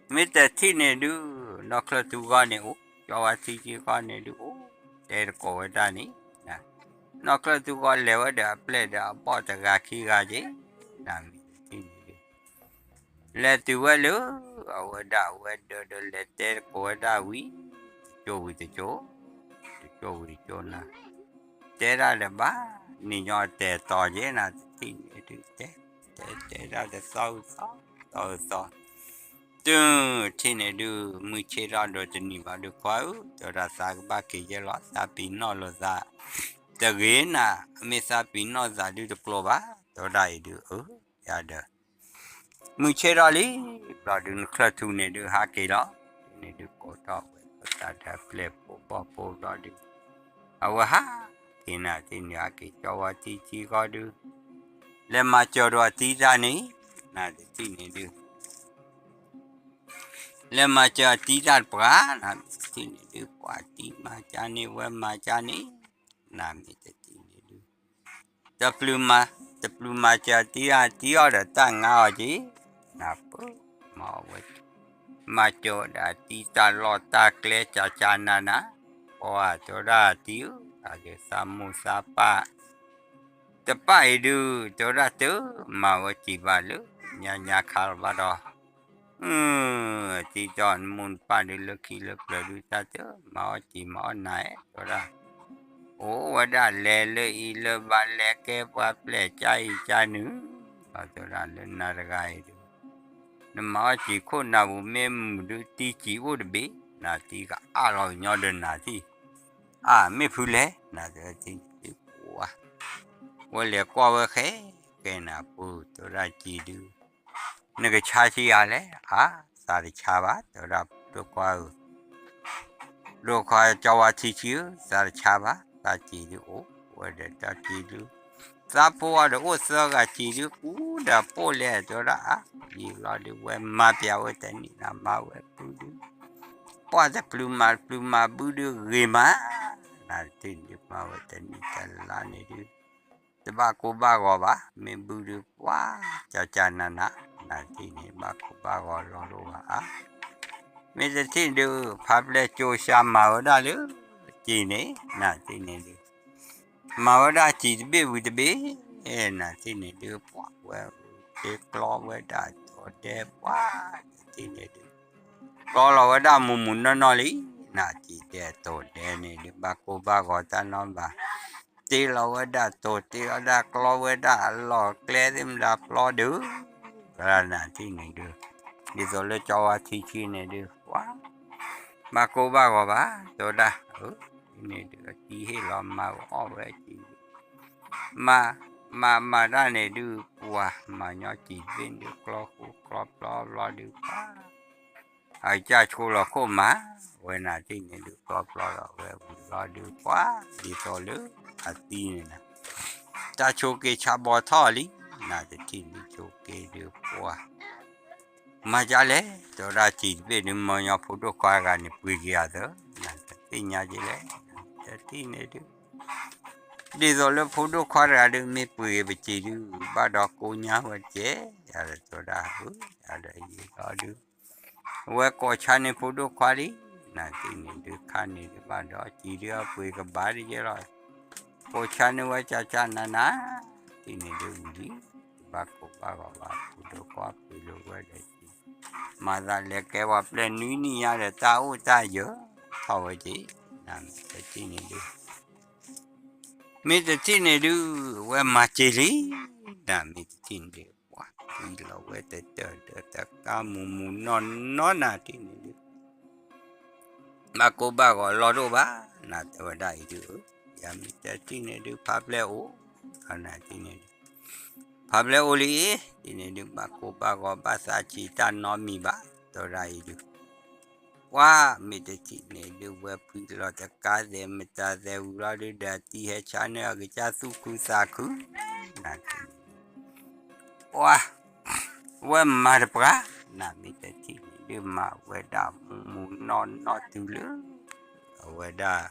မ့ၢ်တထံၣ်န့ၣ်ဒုး နီၢ်ကျၢၢ်ထူဂီၢ်န့ၣ်အိၣ်, ကၠီဝါထံဆံဂီၢ်န့ၣ်ဒုးအိၣ်, တဲတကိးဝဲဒၣ်န့ၣ်, နီၢ်ကျၢၢ်ထူဂီၢ်လဲၤဝဲဒီးအပျဲၢ်ဒီးအဘီၣ်တဂၤခံဂၤက့ၤ, နမ့ၢ်တထံၣ်န့ၣ်ဒုး လဲၤတုၤဝဲလၢ အဝဲဒၣ်အဝဲဒၢးဒီးလဲၤတဲတကိးဝဲဒၣ်ဝံၤ, တကၠိဝံၤတကၠိ, တကၠိဝံၤတကၠိနၤ, တဲဒၣ်ဒီးဘၣ်, နံၤညီတဲာ်တီၤက့ၤနၤ တထံၣ်န့ၣ်ဒုး တဲ, တဲတဲဒၣ်တသီဝံၤသီ, သီဝံၤသီ တုၤထံၣ်န့ၣ်ဒုး မုၢ်ဆ့ၣ်ထီၣ်ဒီးတနံၤဘၣ်ဒုး ခွါဧၢ, တဲဝဲဒၣ်သးကဘၣ်က့ၤယဲလီၤ, သးပံၤနီၣ်လိာ်သးတဂ့ၤနၤ, မ့ၢ်သးပံၤနီၣ်သးဒုးတကျိၤဘၣ်, တဲဝဲဒၣ်အံၤဒုးအၢ, ယၤဒီး မုၢ်ဆ့ၣ်ထီၣ်လံ, ဘျီဒုးနကျၢၢ်ထူန့ၣ်ဒုးဟးက့ၤလီၤ, န့ၣ်ဒုးကိးထီၣ်ဝဲသးဒီးပျဲၢ်ဖိဘီၣ်ဖိဘျီဒုး အဝဲဟးက့ၤနၤ တထံၣ်န့ၣ်ဟးက့ၤကၠီဝါထံဆံဂီၢ်ဒုး လဲၤမၤစၢၤဒီးအတံၢ်တၢ်န့ၣ်, နတထံၣ်န့ၣ်ဒုး လဲၤမၤစၢၤအတံၢ်တၢ်တပှၢ်, နတထံၣ်န့ၣ်ဒုး ပှၤတံၢ်မၤကၢန့ၣ် ဝဲမၤကၢန့ၣ်, နမ့ၢ်တထံၣ်န့ၣ်ဒုး တပျုၤမၤ, တပျုၤမၤစၢၤတံၢ်တၢ် တံၢ်အီၤဒီးတၢ်ငါအီၤက့ၤ, နပၢၢ်, မၤအီၣ်ဝဲ, မၤစၢၤဒီးအတံၢ်တၢ်လီၢ်တၢ်ကျဲ ကၠၢကၠၢနၤနၤ, ပှၤတဲဝဲဒၣ်တံၢ်ဧၢ, အဂ့ၤသးမိၢ်သးပၢ် တပၢ်အံၤဒုး တဲဝဲဒၣ်တမၤဝဲက့ၤဘၣ်လၢညါညါခါလီၤဘၣ်ဒီး, အၢ နတံၢ်တီၢ်နမိၢ်နပၢ်ဒုးလၢခံလၢပျၢၤဒုး တၢ်တမၤအီၣ်စံာ်မၤအီၣ်နၤဧါ တဲဝဲဒၣ်. အိၣ်ဝဲဒၣ်လဲၤလၢအံၤလၢဘၣ် လဲၤကဲပှၤပျဲၢ်ကါအံၤကါနုၤ, တဲဝဲဒၣ်လၢနၤတဂၤအံၤဒုး နမၤအီၣ်စံာ်ခိၣ်နၢ်ပူၤ မ့ၢ်မုာ်ဒုးတံၢ်စံာ်အိၣ်တဘ့ၣ်, နၤတံၢ်ကအါလီၤကညီဒီးနၤတံၢ်, အါ မ့ၢ်ဖုလဲၣ် နၤတံၢ်န့ၣ်ဒုး ပှၤ ဝဲလဲၤကွၢ်ဝဲဃဲ ကဲနၤပူၤ တဲဝဲဒၣ်စံာ်ဒုး နကဆါဆံးအါလဲၣ်, အါ သးတဆါဘၣ် တဲဝဲဒၣ် ဒိၣ်ခွါဧၢ ဒိၣ်ခွါကၠီဝါထံဆံဧၢ သးတဆါဘၣ် သးစံာ်ဒုးအိၣ်ဝဲဒီးတၢ်စံာ်ဒုး, သးဖိအီၤဒီးအိၣ်သၢဂၤစံာ်ဒုး ကူဒီးပိၢ်လဲၣ် တဲဝဲဒၣ်အါ, ယံာ်လီၤဒုး ဝဲမၤပျးဝဲတနံၣ်နၤ မၤဝဲပုၢ်ဒုး, ပှၢ်တပျုၤမၤတပျုၤမၤဘုဒုးဂ့ၤမး, နၤတံၢ်န့ၣ်ဒုး မၤဝဲတနံၣ်တလါန့ၣ်ဒုး တဘၣ်ကိၢ်ဘၣ်ဂီၤဘၣ်, မ့ၢ်ဘုဒုးပှၢ် ကၠၢ်ကၠၢ်နးနး, နၤတံၢ်န့ၣ် ဘၣ်ကိၢ်ဘၣ်ဂီၤလီၤဒိၣ်ဘၣ်အါ, မ့ၢ်တထံၣ်န့ၣ်ဒုး ဖါပျဲၢ်ကၠိဆါမၤဝဲဒၣ်လၢ စံာ်န့ၣ် နၤတံၢ်န့ၣ်ဒုး မၤဝဲဒၣ်စံာ်တဘ့ၣ်ဝံၤတဘ့ၣ်, နၤတံၢ်န့ၣ်ဒုး ပှၢ်ဝဲ တ့ကျီဝဲဒၣ်တိာ်ဒဲပှၢ်, နၤတံၢ်န့ၣ်ဒုး ကျီလီၤဝဲဒၣ်မုၢ်မုၢ်နီၢ်နီၢ်လံ, နၤစံာ်ဒဲတိာ်ဒဲန့ၣ်ဒုး ဘၣ်ကိၢ်ဘၣ်ဂီၤတၢ်နီတမံၤဘၣ်, တ့လီၤဝဲဒၣ်တိာ် တ့လီၤဒၣ်ကျီဝဲဒၣ်အလီၢ်ကျဲသ့ၣ်မတၤပျီဒုး, နၤတံၢ်န့ၣ်ဒုး ဒ်သိးလၢကၠီဝါထံဆံန့ၣ်ဒုး ပှၤ ဘၣ်ကိၢ်ဘၣ်ဂီၤဘၣ် တဲဝဲဒၣ်, အၢ န့ၣ်ဒုး အတံၢ်ဟ့ၣ်လီၤမၤအီၣ်ဝဲစံာ်ဒုး မၤ မၤမၤတၢ်န့ၣ်ဒုး ပှၤမၤညီစံာ်တဘ့ၣ်န့ၣ်ဒုး ကျီဃိကျီပျီဘျီဒုး ပှၤ အကစၢ်ဆိလီၤခိၣ်မး, ဝဲနၤတံၢ်န့ၣ်ဒုး ကျီပျီလီၤဝဲဝံၤဘျီဒုး ပှၤ ဒ်သိးလၢအသံန့ၣ်နၤ တၢ်ဆိးက့ဆါဘီထီၣ်လံ, နၤတထံၣ်န့ၣ်ဆိးက့ဒုးပှၤ မၤဒ်လဲၣ် တဲဝဲဒၣ်စံာ်တဘ့ၣ်ဒုး မၢညီဖိဒိၣ်ခွါတဂၤန့ၣ် ပှ့ၤက့ၤအသး, နၤတသ့ၣ်ညါက့ၤလဲၣ်, တထံၣ်န့ၣ်ဒုး ဒ်သိးလၢဖိဒိၣ်ခွါတဂၤဒုး မ့ၢ်ပှ့ၤက့ၤပစံာ်ဒုး ဘၣ်ဒီးကိညါဝဲတကဲ, ယၤဒီးတဲဝဲဒၣ် အၢ ယၤဒီးယံာ်လီၤဒုး အဝဲကိးဆါန့ၢ်ဖိဒိၣ်ခွါလံ, နၤတံၢ်န့ၣ်ဒုး ခါန့ၣ်ဒုး ဘၣ်ဒီးစံာ်ဒုးအပှ့ၤကဘၣ်တကဲလီၤ, ကိးဆါန့ၢ်ဝဲကၠၢ်ကၠၢ်နးနး, တံၢ်န့ၣ်ဒုးဝံၤလံ, ဘၣ်ကိၢ်ဘၣ်ဂီၤဘၣ် ဖိဒိၣ်ခွါပှ့ၤလိာ်ဝဲဒီးစံာ်, မၤသးလဲၤကဲပှၤပျဲၢ်နွံနံၣ်ညါဒီး တၢ်အိၣ်တၢ်ယၢၤထီၣ်ဝဲက့ၤ, နၤတထံၣ်န့ၣ်ဒုး မ့ၢ်တထံၣ်န့ၣ်ဒုး ဝဲမၤစ့လံ, နၤမ့ၢ်တထံၣ်န့ၣ်ဒုး ပှၤ သံလီၤဝဲတတၢၢ်ဒီးတကါမုၢ်မုၢ်နီၢ်နီၢ် နၤတထံၣ်န့ၣ်ဒုး ဘၣ်ကိၢ်ဘၣ်ဂီၤလီၢ်ဒိၣ်ဘၣ်, နၤတဲဝဲဒၣ်အံၤဒုး ယၤမ့ၢ်တထံၣ်န့ၣ်ဒုး ဖါပျဲၢ်အိၣ်, နၤတထံၣ်န့ၣ်ဒုး ဖါပျဲၢ်အိၣ်လံ, တထံၣ်န့ၣ်ဒုး ဘၣ်ကိၢ်ဘၣ်ဂီၤဘၣ်သးဆံးတၢ်နီတမံၤဘၣ်, တဲဝဲဒၣ်အံၤဒုး ပှၤမ့ၢ်တထံၣ်န့ၣ်ဒုး ဝဲဖှံလီၤတကါသဲးမတၤသဲးဝံၤလီၤဒုး ဒီးတံၢ်ဟဲဆါန့ၢ်အကစၢ်သူၣ်ခုသးခု, နၤတထံၣ်န့ၣ် ပှၤ ဝဲမၤတပှၢ်, နၤမ့ၢ်တထံၣ်န့ၣ်ဒုး မၤဝဲဒၣ်မုၢ်မုၢ်နီၢ်နီၢ်တုၤလၢ အဝဲဒၣ်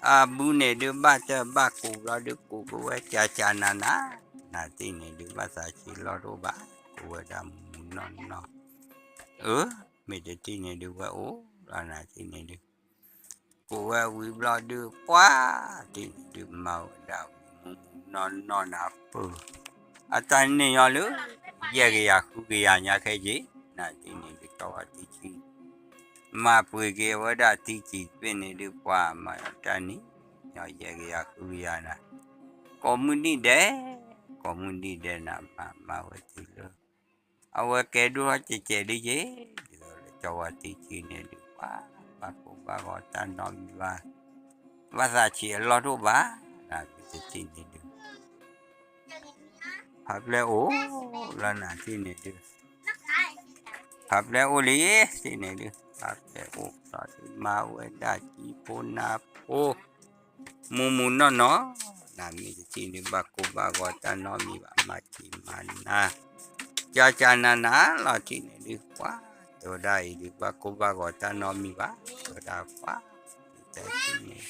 အဘုန့ၣ်ဒုး ဘၣ်တၢ်ဘၣ်ကိးဘျီဒုး ကိးကဝဲကၠၢ်ကၠၢ်နးနး, နၤတထံၣ်န့ၣ်ဒုး ဘၣ်သးဆံးလီၢ်ဒိၣ်ဘၣ်, ကိးဝဲဒၣ်မုၢ်မုၢ်နီၢ်နီၢ်, အၢ မ့ၢ်တထံၣ်န့ၣ်ဒုး ဝဲအိၣ်လီၤ နၤတထံၣ်န့ၣ်ဒုး ကိးဝဲဝံၤဘျီဒုး ပှၤတထံၣ်န့ၣ်ဒုး မၤဝဲဒၣ်ဝံၤမုၢ်မုၢ်နီၢ်နီၢ်နၤပၢၢ်, အတၢ်န့ၢ်ညီလၢ ယဲၢ်ကယၤဃုကယၤညါခဲက့ၤ, နၤတထံၣ်န့ၣ်ဒုး ကၠီဝါထံဆံ မၤပှ့ၤက့ၤဝဲဒၣ်ထံဆံးတဘ့ၣ်န့ၣ်ဒုး ပှၤမၤတၢ်န့ၢ်ညီယဲၢ်ကယၤဃုကယၤနၤ, ကိးမုၢ်နံၣ်ဒဲး, ကိးမုၢ်နံၣ်ဒဲးနၤ မၤမၤဝဲတုၤလၢ အဝဲကဲဒိၣ်ထီၣ်ကဲးကဲးဒ်ယဲ, ဒ်သိးလၢကၠီဝါထံဆံန့ၣ်ဒုး ပှၤ ဘၣ်ကိၢ်ဘၣ်ဂီၤတၢ်နီတမံၤဘၣ်, ဘၣ်သးဆံးအလီၢ်ဒိၣ်ဘၣ်, နၤမ့ၢ်တထံၣ်န့ၣ်ဒုး ဖါပျဲၢ်အိၣ်လီၤ နၤတထံၣ်န့ၣ်ဒုး ဖါပျဲၢ်အိၣ်လံ တထံၣ်န့ၣ်ဒုး ဖါပျဲၢ်အိၣ်လီၤဒုး မၤဝဲဒၣ်ကံဖိနါဖိ မုၢ်မုၢ်နီၢ်နီၢ်, နၤမ့ၢ်တထံၣ်န့ၣ် ဘၣ်ကိၢ်ဘၣ်ဂီၤတၢ်နီတမံၤဘၣ် မၤစံးမၤနၤ, ကၠၢ်ကၠၢ်နးနးလီၤ တထံၣ်န့ၣ်ဒုး ပှၤ တဲဝဲဒၣ်အံၤဒုး ဘၣ်ကိၢ်ဘၣ်ဂီၤတၢ်နီတမံၤဘၣ် တဲဝဲဒၣ်ပှၤ တထံၣ်န့ၣ်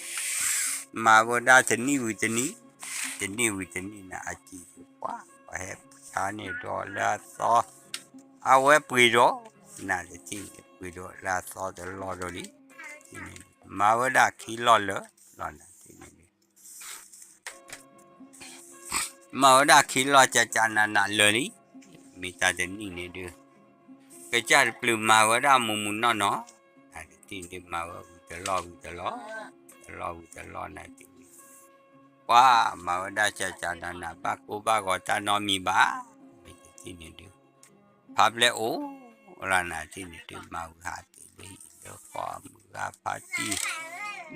မၤဝဲဒၣ်တနံၣ်ဝံၤတနံၣ်, တနံၣ်ဝံၤတနံၣ်န့ၣ် အစံာ်ဒုးပှၤ ပှၤဟဲဆါန့ၢ်ဒီးလၢအသီ, အဝဲပှ့ၤဒီး, နၤတထံၣ်န့ၣ် ပှ့ၤဒီးလၢအသီတလီၢ်ဒီးလံ, မၤဝဲဒၣ်ခံလီၢ်လၢာ်လီၤနၤတထံၣ်န့ၣ်ဒုး မၤဝဲဒၣ်ခံလီၢ် ကၠၢ်ကၠၢ်နးနးလၢာ်လံ, မ့ၢ်တၢ်တနံၣ်န့ၣ်ဒုး, က ကစၢ်တပျုၤမၤဝဲဒၣ်မူးမူးနီၢ်နီၢ်, နတထံၣ်န့ၣ်ဒုး မၤဝဲဝံၤတလီၢ်ဝံၤတလီၢ်, တလီၢ်ဝံၤတလီၢ်နတထံၣ်န့ၣ်, ပှၤမၤဝဲဒၣ်ကၢ်ကၢ်နးနး ဘၣ်ကိၢ်ဘၣ်ဂီၤတၢ်နီတမံၤဘၣ်, မ့ၢ်တထံၣ်န့ၣ်ဒုး ဖါပျဲၢ်အိၣ်လီၤ နတထံၣ်န့ၣ်ဒုး မၤဝံၤဟးက့ၤလၢဟံၣ်လၢဃီ အမုၢ်ဂၤဖါတံၢ်, ဒီ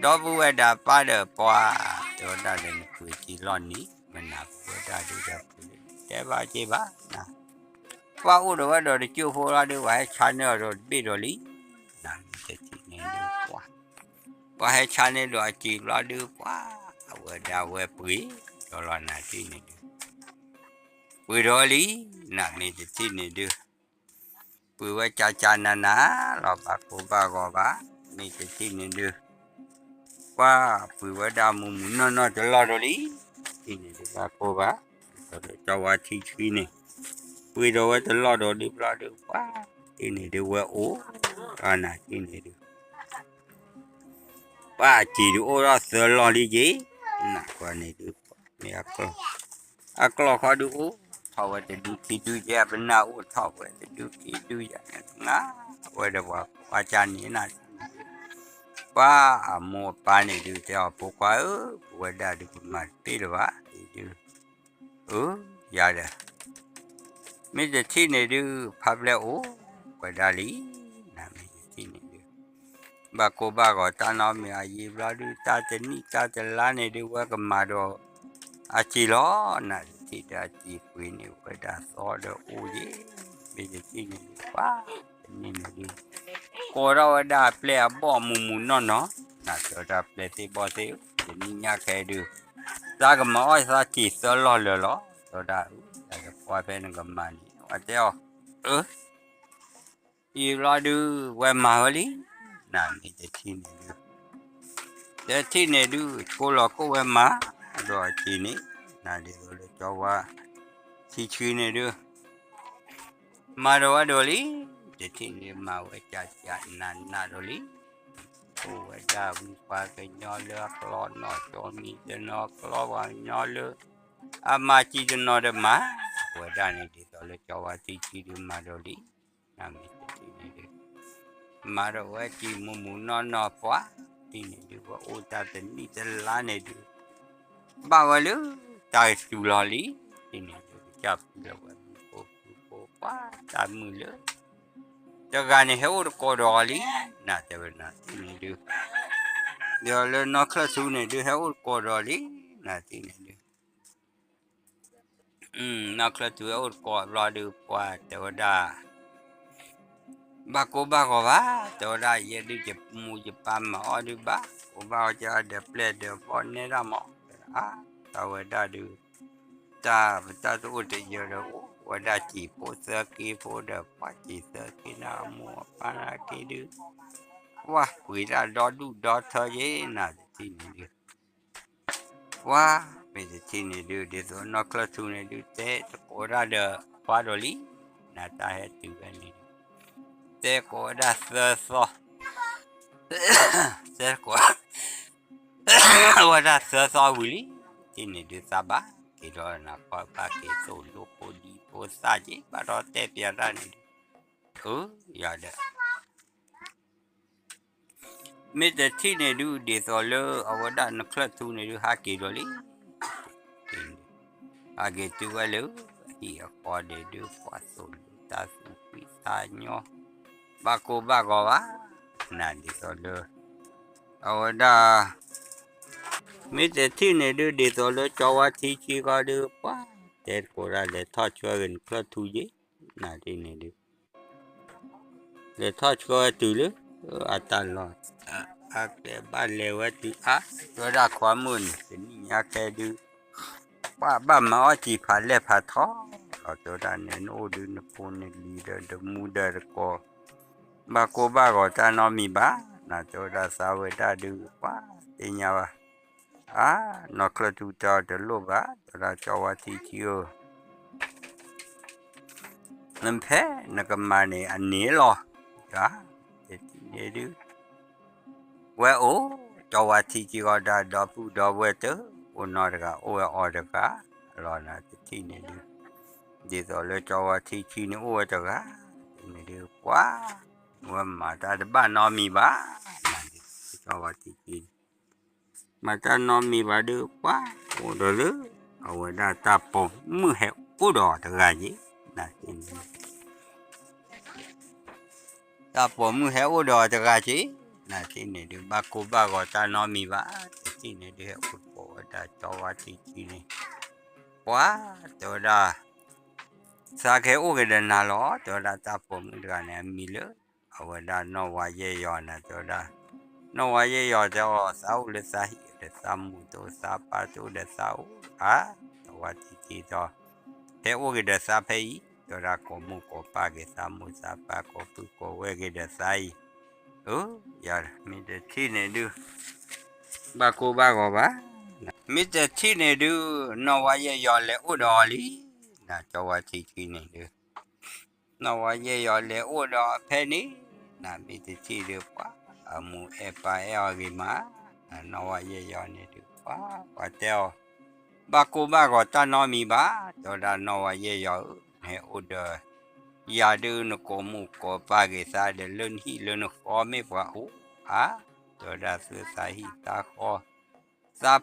ပုၢ်ဝဲၢ်ဒီးပၢ်ဒီးပှၤ, တဲဝဲဒၣ်ဒီး နပှ့ၤက့ၤလီၢ်န့ၣ် မနၤပဝဲဒၣ်ဒုးဒီးပှ့ၤလၢ တဲဘၣ်က့ၤဘၣ်နၤ, ပှၤအိၣ်ဒီးဝဲဒီးတကၠိဖိလီၤဒုး ပှၤဟဲဆါန့ၢ်အီၤဒီးတဘ့ၣ်ဒီးလံ, နတထံၣ်န့ၣ်ဒုး ပှၤ ပှၤဟဲဆါန့ၢ်ဒီးအစံာ်ဘျီဒုး ပှၤ အဝဲဒၣ်ဝဲပှ့ၤ ဒီးလီၤနတထံၣ်န့ၣ်ဒုး ပှ့ၤဒီးလံ, နမ့ၢ်တထံၣ်န့ၣ်ဒုး ပှ့ၤဝဲကၢ်ကၢ်နးနးလီၤ ဘၣ်ကိၢ်ဘၣ်ဂီၤဘၣ်, မ့ၢ်တထံၣ်န့ၣ်ဒုး ပှၤပှ့ၤဝဲဒၣ်မူးမူးနီၢ်နီၢ်တလီၢ်ဒီးလံ, တထံၣ်န့ၣ်ဒုး ဘၣ်ကိၢ်ဘၣ်, ဒီးကၠီဝါထံဆှံန့ၣ် ပှ့ၤဒီးဝဲတလီၢ်ဒီးလံဘျီဒုး ပှၤ တထံၣ်န့ၣ်ဒုး ဝဲအိၣ် အနတထံၣ်န့ၣ်ဒုး ပှၤအစံာ်ဒုးအိၣ်ထီၣ်သၢလီၢ်လံက့ၤ, နကွၢ်န့ၣ်ဒုး မ့ၢ်အကျီၢ် အကျီၢ်ခီဒုးအိၣ်ထီၣ်ဝဲတဒုခံဒုယဲၢ် ပနၢ်အိၣ်ထီၣ်ဝဲတဒုခံဒုယဲၢ် နငါဝဲဒီးပှၤကွၢ်ကၢ်န့ၣ်နၤ, ပှၤအမိၢ်အပၢ်န့ၣ်ဒုး တဲအီၤဖိခွါဧၢ, ပဝဲဒၣ်ဒုးပမၤတပ့ၢ်လၢၤဘၣ်ဒုး, အၢ ယၤဒီး မ့ၢ်တထံၣ်န့ၣ်ဒုး ဖါပျဲၢ်အိၣ်ဝဲဒၣ်လံ, နမ့ၢ်တထံၣ်န့ၣ်ဒုး ဘၣ်ကိၢ်ဘၣ်ဂီၤတၢ်နီတမံၤ အယံာ်ဘျီဒုး တၢ်တနံၣ်တၢ်တလါန့ၣ်ဒုး ဝဲကမၤဒီးအစံာ်လီၤ, နတထံၣ်ဒုးအစံာ်ပှ့ၤန့ၢ်ဝဲဒၣ်သီဒီးအိၣ်ယံၤ, မ့ၢ်တထံၣ်န့ၣ်ဒုး ပှၤတနံၣ်န့ၣ်ဒုး ကိးထီၣ်ဝဲဒၣ်အပျဲၢ်အဘီၣ်မူးမူးနီၢ်နီၢ်, နတဲဝဲဒၣ်ပျဲၢ်သ့ၣ်ဘီၣ်သ့ၣ်ဧၢ, တနံၣ်ညါခဲဒုး သးကမၤအီၣ်သးစံာ်သၢလီၢ်လၢာ်လီၤ, တဲဝဲဒၣ် တၢ်တကွၢ်ဖဲနကမၤန့ၣ် အဝဲတဲအီၤ အၢ ယံာ်ဘျီဒုး ဝဲမၤဝဲလံ, နမ့ၢ်တထံၣ်န့ၣ်ဒုး တထံၣ်န့ၣ်ဒုး ကိးလီၤကိးဝဲမၤ ဒီးအစံာ်န့ၣ် နဒ်သိးလၢကၠီဝါထံဆှံန့ၣ်ဒုး မၤဒီးဝဲဒီးလံ, တထံၣ်န့ၣ်မၤဝဲကၢ်ကၢ်နးနးဒီးလံ, အိၣ်ဝဲဒၣ်ဝံၤပှၤကညီလၢအကျီနီၢ်ကၠီမံၤတနီၤ ကျီပှၤကညီလၢ အမၤစံာ်တနီၤဒီးမၤ ဝဲဒၣ်န့ၣ်ဒ်သိးလၢကၠီဝါထံဆှံဒုးမၤဒီးလံ, နမ့ၢ်တထံၣ်န့ၣ်ဒုး မၤဒီးဝဲစံာ်မူးမူးနီၢ်နီၢ်ပှၤ, တထံၣ်န့ၣ်ဒုး ဝဲအိၣ်တၢ်တနံၣ်တလါန့ၣ်ဒုး ဘၣ်ဝဲလၢတၢ်ကစူၤလီၤလံ, တထံၣ်န့ၣ်ဒုး ကစၢ်ဖုလၢဝဲမူးဖိဖုဖိပှၤတၢ်မုာ်လၢ တဂၤန့ၣ်ဟဲအိၣ်တကိးဒီးအီၤလံ, နတဲဝဲနတထံၣ်န့ၣ်ဒုး ဒီးလၢနီၢ်ချၢၣ်ထူန့ၣ်ဒုး ဟဲအိၣ်တကိးဒီးအီၤလံ, နတထံၣ်န့ၣ်ဒုး နီၢ်ချၢၣ်ထူဟဲအိၣ်တကိးဘျီဒုး ပှၤတဲဝဲဒၣ် ဘၣ်ကိၢ်ဘၣ်ဂီၤဘၣ်, တဲဝဲဒၣ် ယဲဒုးယမိၢ်ယပၢ်မၤအီၣ်ဒုးဘၣ်ကိၢ်ဘၣ်ဂီၤ ကဒီးပျဲၢ်ဒီးဘီၣ်နဲဒၣ်မး, အါ တၢ်ဝဲဒၣ်ဒုး တၢ်ပတၢ်တအိၣ်တယၢၤဒီး အိၣ်ဝဲဒၣ်စံာ်ဖိသၢက့ဖိဒီး ပှၤစံာ်သၢက့န့ၣ် အမိၢ်အပၢ်န့ၣ်က့ဒုး ပှၤပှ့ၤတၢ်ဒီဒူၣ်ဒီထၢယ့ၢ် နတထံၣ်န့ၣ်ဒုး ပှၤမ့ၢ်တထံၣ်န့ၣ်ဒုး ဒ်သိးနီၢ်ချၢၣ်ထူန့ၣ်ဒုး တဲတကိးဒၣ်ဒီးပှၤဒီးလံ, နတၢ်ဟဲတုၤဝဲန့ၣ်ဒုး တဲကိးဝဲဒၣ်သၢသီ တဲကိး ဝဲဒၣ်သၢသီဝံၤလံ, တထံၣ်န့ၣ်ဒုးသးဘၣ်က့ၤဒီးနၤ ပှၤဘၣ်က့ၤသိၣ်လိဖိဒံဖိသၣ်က့ၤ ဘၣ်ဒီးတဲပျးတၢ်န့ၣ်ဒုး အၢ ယၤဒီး မ့ၢ်တထံၣ်န့ၣ်ဒုး ဒ်သိးလၢအဝဲဒၣ်နီၢ်ချၢၣ်ထူန့ၣ်ဒုး ဟးက့ၤဒီးလံ, ဟးက့ၤတုၤဝဲလၢအဟံၣ်အဃီဒဲးဒုး ပှၤသိၣ်လိတၢ်သူၣ်ဖှံသးညီ ဘၣ်ကိၢ်ဘၣ်ဂီၤဘၣ်, နဒ်သိးလၢ အဝဲဒၣ် မ့ၢ်တထံၣ်န့ၣ်ဒုး ဒ်သိးလၢကၠီဝါထံဆှံဃီဒုး ပှၤတဲတကိးဒၣ် လဲၤထီၣ်ဆှၢက့ၤနီၢ်ချၢၣ်ထူယ့ၢ်, နဒ်န့ၣ်ဒုး လဲၤထီၣ်ဆှၢဝဲတုၤလၢ အတၢ်လီၢ် အကျဲဘၣ်လဲၤဝဲတုၤအါ, တဲဝဲဒၣ်ခွါမုၣ်န့ၣ် တနံၣ်ညါခဲဒုး ပှၤဘၣ်မၤအီၣ်စံာ်ဖးလဲၢ်ဖးထီလီၤ, တဲဝဲဒၣ်န့ၣ် နအိၣ်ဒုးနဖိနလံၤဒီး တမူဒီးတကိး ဘၣ်ကိၢ်ဘၣ်ဂီၤတၢ်နီတမံၤဘၣ်, နတဲဝဲဒၣ်သးဝဲဒၣ်ဒုး ပှၤသ့ၣ်ညါဘၣ်, အါ နီၢ်ချၢၣ်ထူတဲအီၤတလိၣ်ဘၣ်, တဲဝဲဒၣ်ကၠီဝါထံဆှံဧၢ နဖဲနကမၤန့ၣ် အန့ၣ်လီၤ, တထံၣ်န့ၣ်ဒုး ဝဲအိၣ် ကၠီဝါထံဆှံဃီဒီး ဒီပုၢ်ဒီဝဲၢ်တအိၣ်နီတဂၤ အိၣ်ဝဲအီၤတဂၤလီၤ, နတထံၣ်န့ၣ်ဒုး ဒ်သိးလၢကၠီဝါထံဆှံန့ၣ်အိၣ်ဝဲတဂၤ, န့ၣ်ဒုးပှၤ ဝဲမၤတၢ်တဘၣ်နီတမံၤဘၣ်, ကၠီဝါထံဆှံ မၤတၢ်နီတမံၤဘၣ်ဒုးပှၤ အိၣ်ဒီးလၢ အဝဲဒၣ်တၢ်ပိာ်မုၣ်ဟဲအိၣ်ဒီးအီၤတဂၤက့ၤ, နန့ၣ် တၢ်ပိာ်မုၣ်ဟဲအိၣ်ဒီးအီၤတဂၤက့ၤ, နန့ၣ်ဒုး ဘၣ်ကိၢ်ဘၣ်ဂီၤတၢ်နီတမံၤဘၣ်, တထံၣ်န့ၣ်ဒုး ဟဲအိၣ်ကိးဝဲဒၣ်ကၠီဝါထံဆှံန့ၣ်, ပှၤ တဲဝဲဒၣ် သးကဟဲအိၣ်က့ၤဒီးနၤလီၤ, တဲဝဲဒၣ်တၢ်ပိာ်မုၣ်တဂၤန့ၣ် အမံၤလၢ အဝဲဒၣ်နီၢ်ဝါယဲၢ်ယီၤန့ၣ် တဲဝဲဒၣ်, နီၢ်ဝါယဲၢ်ယီၤတဲအီၤ သးအိၣ်လၢသးဟံၣ်ဒီးသးမိၢ်တအိၣ်သးပၢ်တအိၣ်ဒီးသးအိၣ်ဧါ, ကၠီဝါထံဆှံဒီး ဟဲအိၣ်က့ၤဒီးသးဖဲအံၤ, တဲဝဲဒၣ်ကိးမိၢ်ကိးပၢ်က့ၤသးမိၢ်သးပၢ်ကိးပုၢ်ကိးဝဲၢ်က့ၤဒီးသးအံၤ, အၢ ယၤ မ့ၢ်တထံၣ်န့ၣ်ဒုး ဘၣ်ကိၢ်ဘၣ်ဂီၤဘၣ်, မ့ၢ်တထံၣ်န့ၣ်ဒုး နီၢ်ဝါယဲၢ်ယီၤလဲၤအိၣ်ဒီးအီၤလံ, နကၠီဝါထံဆှံန့ၣ်ဒုး နီၢ်ဝါယဲၢ်ယီၤလဲၤအိၣ်ဒီးအီၤဖဲန့ၣ်, နမ့ၢ်တထံၣ်ဒုးပှၤ အမိၢ်အဲၣ်ပၢ်အဲၣ်အီၤဂ့ၤမး, နီၢ်ဝါယဲၢ်ယီၤန့ၣ်ဒုးပှၤ ပှၤတဲအီၤ ဘၣ်ကိၢ်ဘၣ်ဂီၤတၢ်နီတမံၤဘၣ်, တဲဝဲဒၣ်နီၢ်ဝါယဲၢ်ယီၤဧၢ, နဟဲအိၣ်ဒီး ယၤဒုးနကိးမိၢ်ကိးပၢ်က့ၤသးဒီးလၢနဟံၣ်လၢနဃီမ့ၢ်ပှၤအိၣ်ဧါ, တဲဝဲဒၣ်သုသးဟံၣ်သးဃီ သး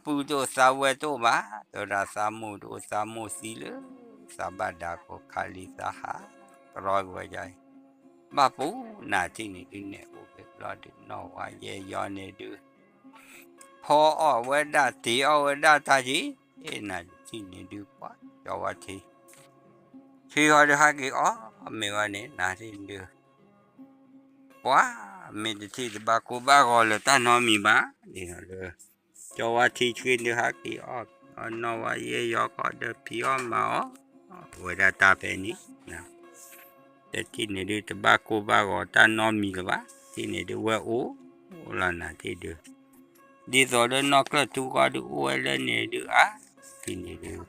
ပုၢ်တအိၣ်သးဝဲၢ်တအိၣ်ဘၣ်, တဲဝဲဒၣ်သးမိၢ်တအိၣ်သးမိၢ်သံလၢ သးဘၣ်ဒၣ်ကိးခါလံ သးဟးကရီကဝဲဒ်အံၤ, ဘၣ်ပူၤ နထံၣ်န့ၣ်ဒုး နဲၣ်အိၣ်ဖဲဘျီဒုး နီၢ်ဝါယဲၢ်ယီၤန့ၣ်ဒုး ဖီအီၣ်ဝဲဒၣ်တ့ၤအီၣ်ဝဲဒၣ်တၢ်က့ၤ, နထံၣ်န့ၣ်ဒုးပှၤ ကၠီဝါထံ ထံဟီဒုးဟးက့ၤအီၣ်မ့ၤဝဲန့ၣ် နထံၣ်န့ၣ်ဒုး ပှၤ မ့ၢ်တထံၣ်တဘၣ်ကိၢ်ဘၣ်ဂီၤလၢတၢ်နီတမံၤဘၣ်, ဒ်သိးလၢ ကၠီဝါထံဆှံဒုးဟးက့ၤအီၣ် နီၢ်ဝါယဲၢ်ယီၤကီးဒီးဖံးအီၣ်မၤအီၣ် ဝဲဒၣ်တၢ်ဖဲန့ၣ်, တထံၣ်န့ၣ်ဒုး တဘၣ်ကိၢ်ဘၣ်ဂီၤတၢ်နီတမံၤလၢၤဘၣ်, ထံၣ်န့ၣ်ဒုးဝဲအိၣ်လီၤ နထံၣ်ဒုး ဒ်သိးလၢနီၢ်ကျၢၢ်ထူဃီဒုးအိၣ်ဝဲလၢန့ၣ်ဒုးအါ, ထံၣ်န့ၣ်ဒုး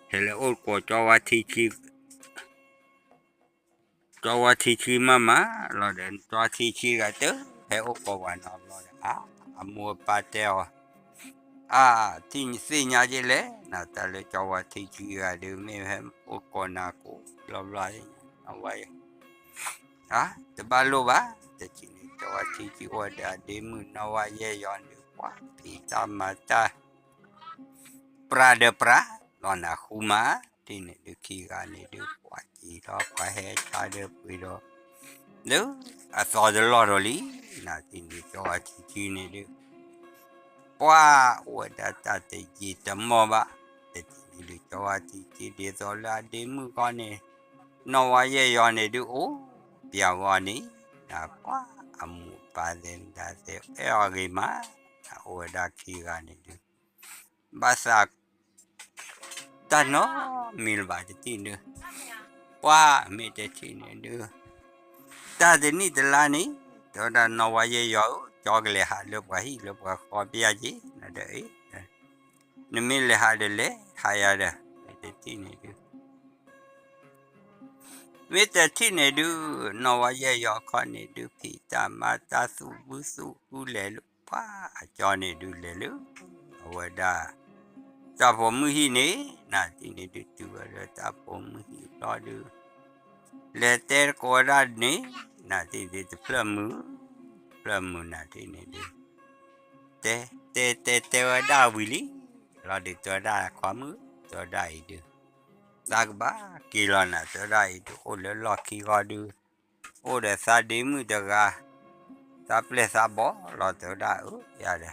ဟဲလၢအိၣ်ကိးကၠီဝါထံဆှံ ကၠီဝါထံဆှံမးမးလီၤဒီး ကၠီဝါထံဆှံဂၤတ ဟဲအိၣ်ကိးပှၤနီတဘျီဒီး အါ အမိၢ်အပၢ်တဲအီၤ, အါ ထံၣ်သ့ၣ်ညါက့လဲၣ် နတၢ်လၢကၠီဝါထံဆှံဂၤဒုး မ့ၢ်ဟဲအိၣ်ကိးနၤကိးဘျီဘျီ အဝဲ အါ တဘၣ်လိၣ်ဘၣ်, တထံၣ်န့ၣ် ကၠီဝါထံဆှံအိၣ်ဒီးအဒ့မုၣ်နီၢ်ဝါယဲၢ်ယီၤန့ၣ် ပှၤဖံးတၢ်မၤတၢ် ပြးဒီးပြး လီၤနၤဃူမး, ထံၣ်န့ၣ်ဒုးခံဂၤန့ၣ်ဒုး ပှၤစံးထီၣ်ပှၤဟဲဆါဒီးပှ့ၤဒီး လၢအသီတလီၢ်ဒီးလံ, နထံၣ်န့ၣ် ကၠီဝါထံဆှံန့ၣ်ဒုး ပှၤအိၣ်ဝဲဒၣ်တၢ်တယံာ်တမီၢ်ဘၣ်, တထံၣ်န့ၣ်ဒုး ကၠီဝါထံဆှံဒ်သိးလၢအဒ့မုၣ်ဃီန့ၣ် နီၢ်ဝါယဲၢ်ယီၤန့ၣ်ဒုးအိၣ်ပျဲဝဲအီၤန့ၣ်, နပှၤအမိၢ်ပၢ်သ့ၣ်မတၤသ့ၣ်အဲၣ်အီၤဂ့ၤမး, နအိၣ်ဝဲဒၣ်ခံဂၤန့ၣ်ဒုး ဘၣ်သး တၢ်နီတမံၤလၢၤဘၣ်တထံၣ်ဒုး, ပှၤမ့ၢ်တထံၣ်န့ၣ်ဒုး, တၢ်တနံၣ်တလါန့ၣ် တဲဝဲဒၣ်နီၢ်ဝါယဲၢ်ယီၤဧၢ, ကၠီကလဲၤဟးလၢပှၤဟံၣ်လၢပှၤဃီပယၢ်က့ၤ နဒီးအ့ၣ်, နမ့ၢ်လဲၤဟးဒီးလဲၤဟးယၤဒီး မ့ၢ်တထံၣ်န့ၣ်ဒုး မ့ၢ်တထံၣ်န့ၣ်ဒုး နီၢ်ဝါယဲၢ်ယီၤခီန့ၣ်ဒုး ဖံးတၢ်မၤတၢ်သူၣ်ဘုသူၣ်ဟုလဲၤလၢ ပှၤအကၠီန့ၣ်ဒုးလဲၤလၢ အဝဲဒၣ် တၢ်ပိာ်မုၣ်ဟံၣ်န့ၣ် နထံၣ်န့ၣ်ဒုး တုၤဝဲလၢတၢ်ပိာ်မုၣ်ဟံၣ်ဘျီဒုး လဲၤတဲတကိးဝဲဒၣ်န့ၣ် နထံၣ်န့ၣ်ဒုး တဖျၢၣ်မုာ် တဖျၢၣ်မုာ် နထံၣ်န့ၣ်ဒုး တဲ တဲ တဲ တဲဝဲဒၣ်ဝံၤလံ လီၤဒုး တဲဝဲဒၣ်ခွါမုၣ် တဲဝဲဒၣ်အံၤဒုး သးကဘၣ်က့ၤလီၤနၤ တဲဝဲဒၣ်အံၤဒုး အိၣ်လၢလီၢ်ခံဂီၢ်ဒုး အိၣ်ဒီးသးဒ့မုၣ်တဂၤ သးပျဲၢ်သးဘီၣ်လီၤ တဲဝဲဒၣ်အၢ ယၤဒီး